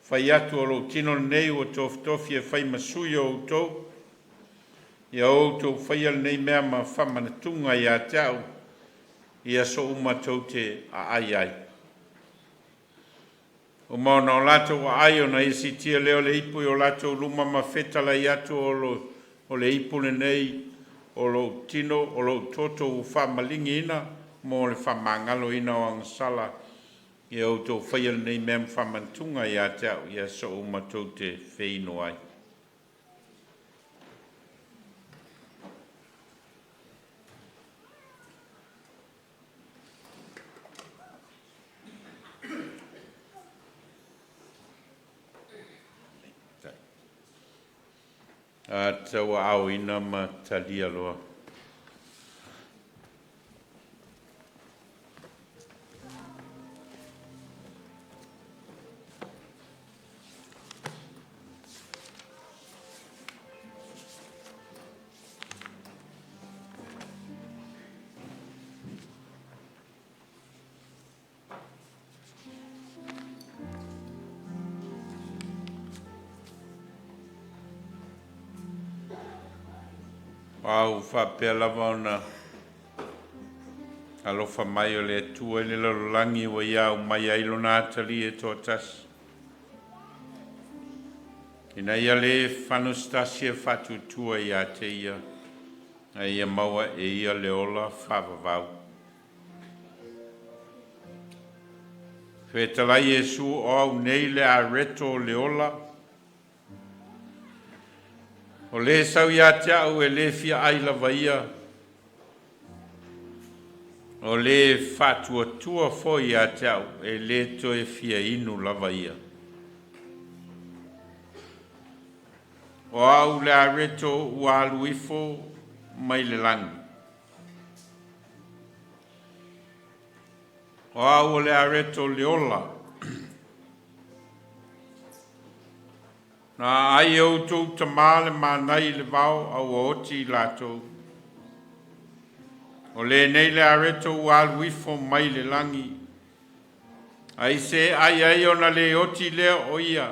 [SPEAKER 1] fai atu, “O lou tino lenei ua tofitofi e fai ma sui o outou. Ia outou faia lenei mea ma faamanatuga ia te a'u i aso uma tou te aai ai.” Ua uma ona o latou aai, ona ia siitia lea o le ipu i o latou luma ma fetalai atu, “O le ipu lenei o lou tino o lou toto ua faamaligi mo le faamagaloina o agasala. Ia outou faia lenei mea ma faamanatuga ia te a'u i aso uma tou te feinu ai.” Tauaaoina ma talia loa. A ua faapea lava ona alofa mai o le Atua i le lalolagi ua ia aumai ai Lona Atalii e toatasi, ina ia le fano se tasi e faatuatua ia te Ia, ae ia maua e ia le ola faavavau. Fetalai Iesu, “O Au nei le areto o le ola. O le sau ia te a'u e le fia ai lava ia, o le faatuatua foi ia te a'u e le toe fia inu lava ia. O Au le areto ua alu ifo mai le lagi. O Au o le areto o le ola. Na aai e outou tamā le mana i le vao a ua oti i latou. O lenei le areto ua alu ifo mai le lagi. Ai se ai ai ona le oti lea o ia.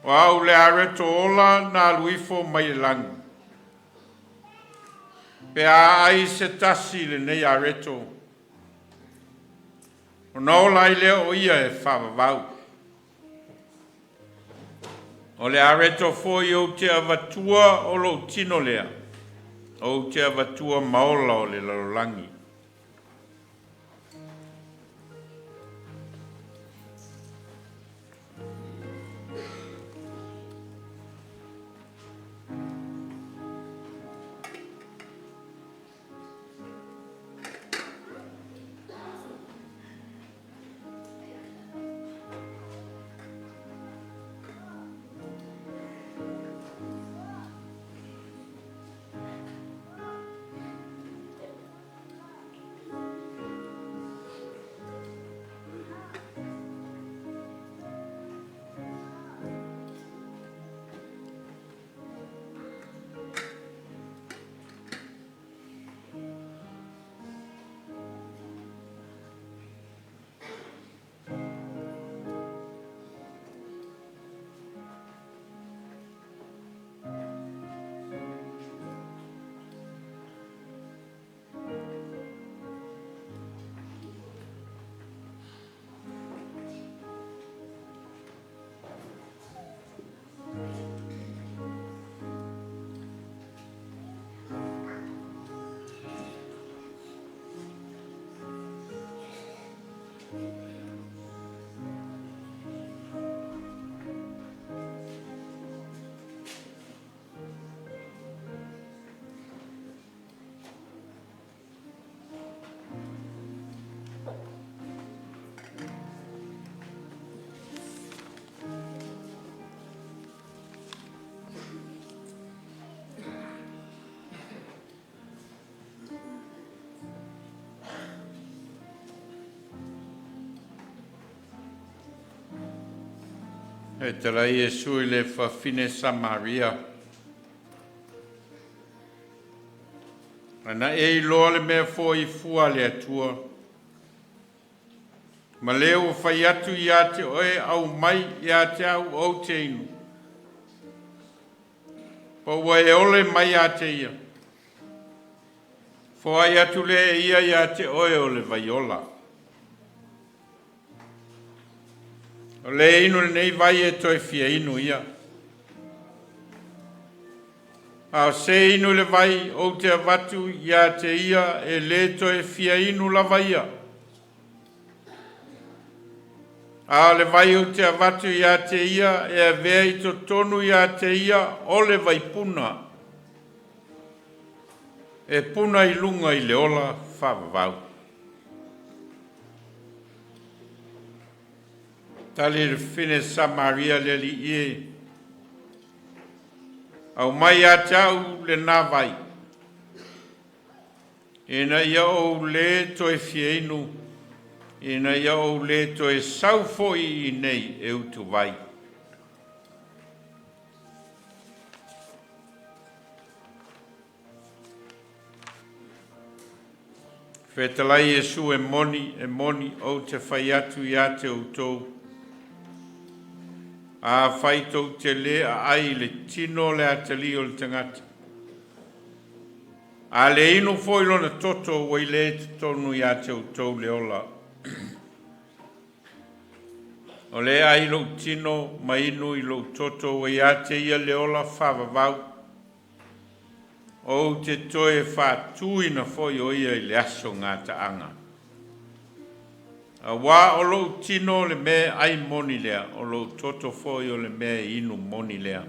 [SPEAKER 1] O Au le areto ola na alu ifo mai le lagi. Pe a ai se tasi i lenei areto, ona ola ai lea o ia e faavavau. O le areto foi ou te avatua o lou tino lea, ou te avatua ma ola le lalolagi.” Fetalai Iesu i le fafine Samaria. Ana e iloa le mea foi fua a le Atua, ma le ua fai atu ia te oe aumai ia te au ou te inu. Po ua e ole mai ia te ia. Foai atu le e ia ia te oe o le vaiola. O le inu lenei vai e toe fia inu ia. A o se inu i le vai ou te avatu ia te ia e le toe fia inu lava ia. A o le vai ou te avatu ia te ia e avea i totonu ia te ia o le vaipuna. E puna i luga i le ola faavavau. Tali le fafine Samaria le Alii e, aumai ia te au lena vai, ina ia ou le toe fia inu, ina ia ou le toe sau foi i inei e utuvai. Fetalai Iesu e moni, e moni, ou te fai atu ia te outou, afai tou te le aai i le tino o le atalii o le tagata, a le inu foi lona toto ua i le totonu ia te outou le ola. O le ai lou tino ma inu i lou toto ua ia te ia le ola faavavau, ou te toe faatuina foi o ia i le aso gataaga. Auā o lou tino o le mea e ai moni lea, o lou toto foi o le mea e inu moni lea.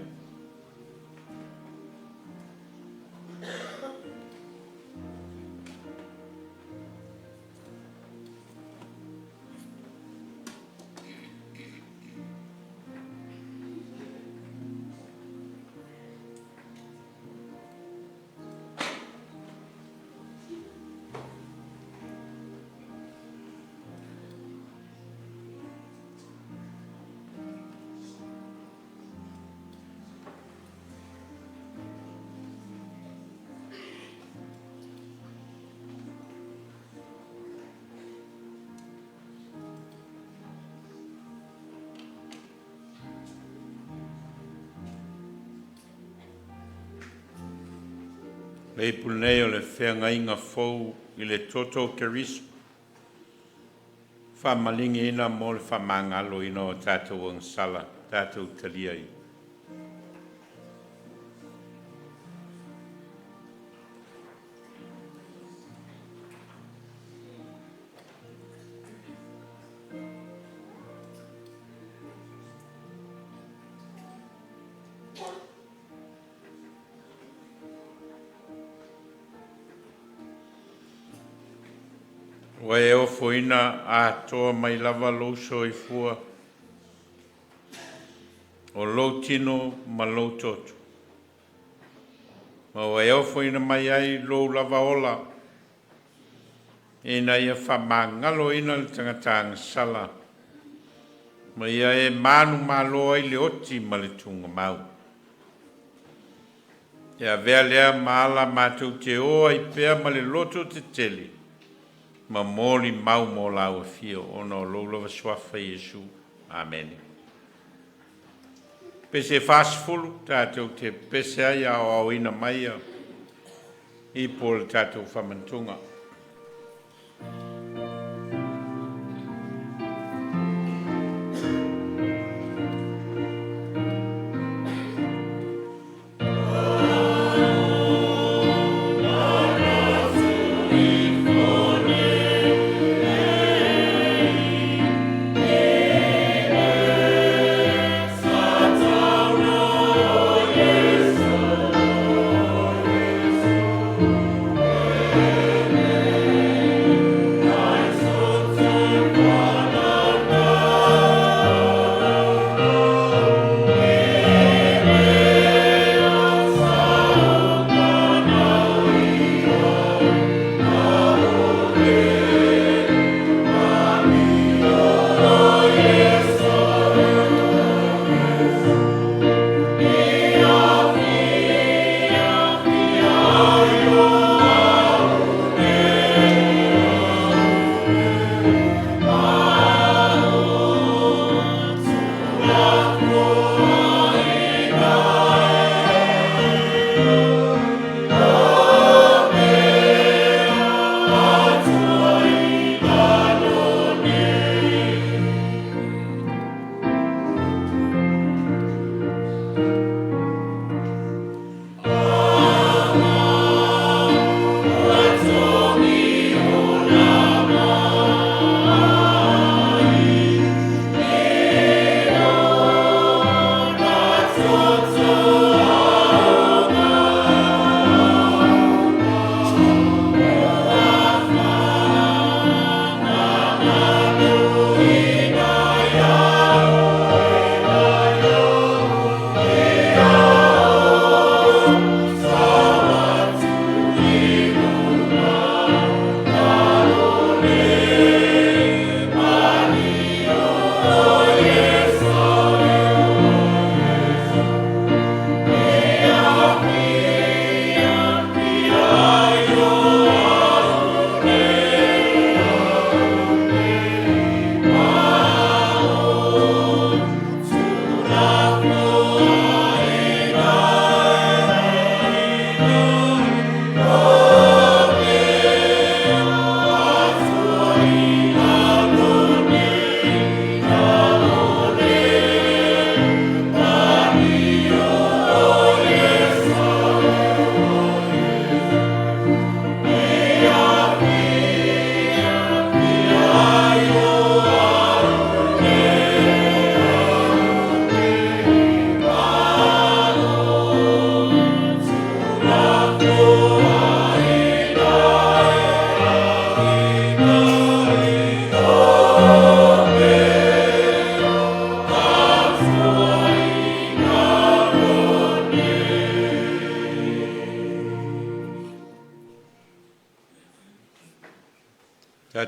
[SPEAKER 1] Le ipu lenei o le feagaiga fou i le toto o Keriso, faamaligiina mo le faamagaloina o tatou agasala, tatou talia ai. Ua e ofoina atoa mai lava lou soifua, o lou tino ma lou toto. Ma ua e ofoina mai ai lou lava ola, ina ia faamagaloina le tagata agasala, ma ia e manumalo ai le oti ma le tugamau. E avea lea ma ala matou te o ai pea ma le loto tetele, ma molimau mo lau afio, ona o lou lava suafa Iesu. Amene. Pese 40, tatou te pese ai aoaoina mai ia ipu o le tatou faamanatuga.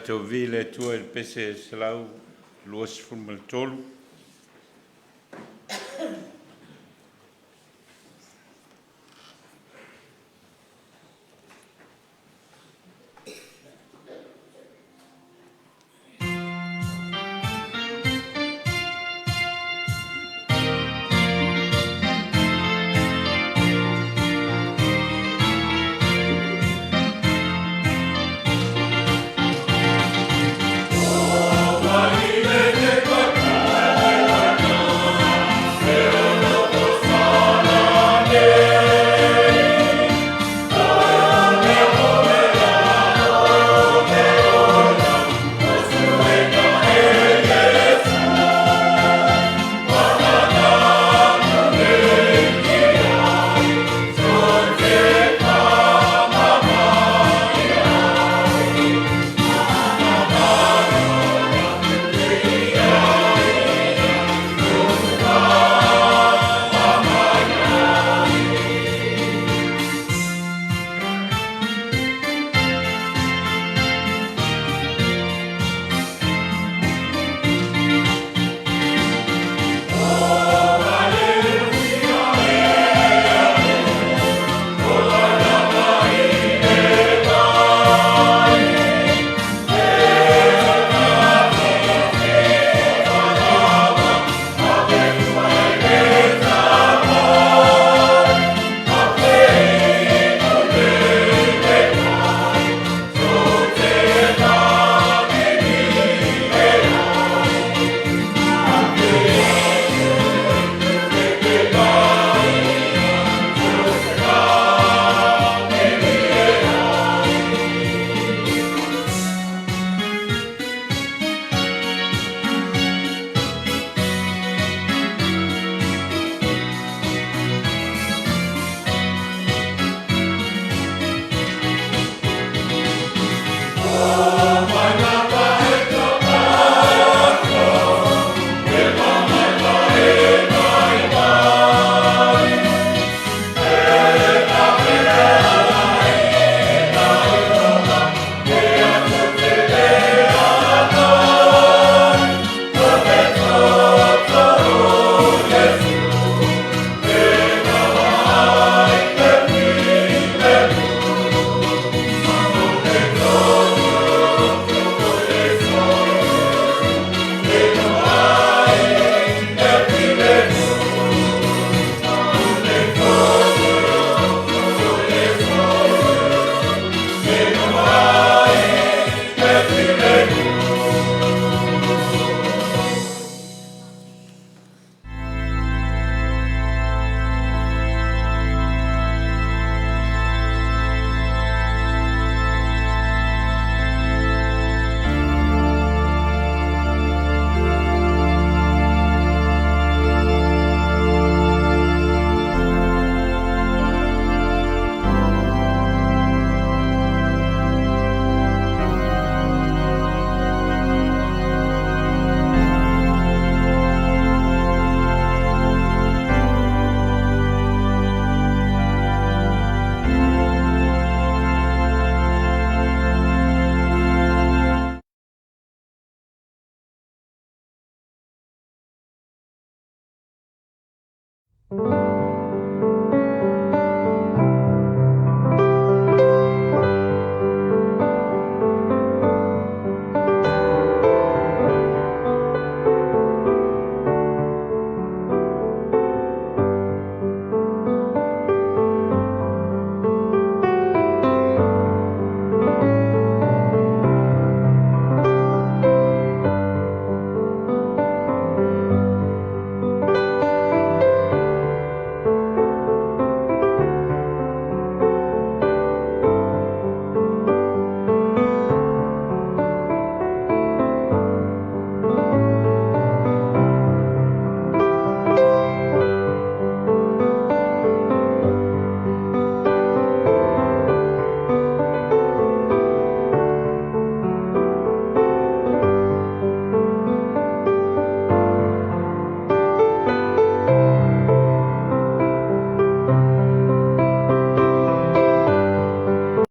[SPEAKER 1] Tatou viia le Atua i le pese 123.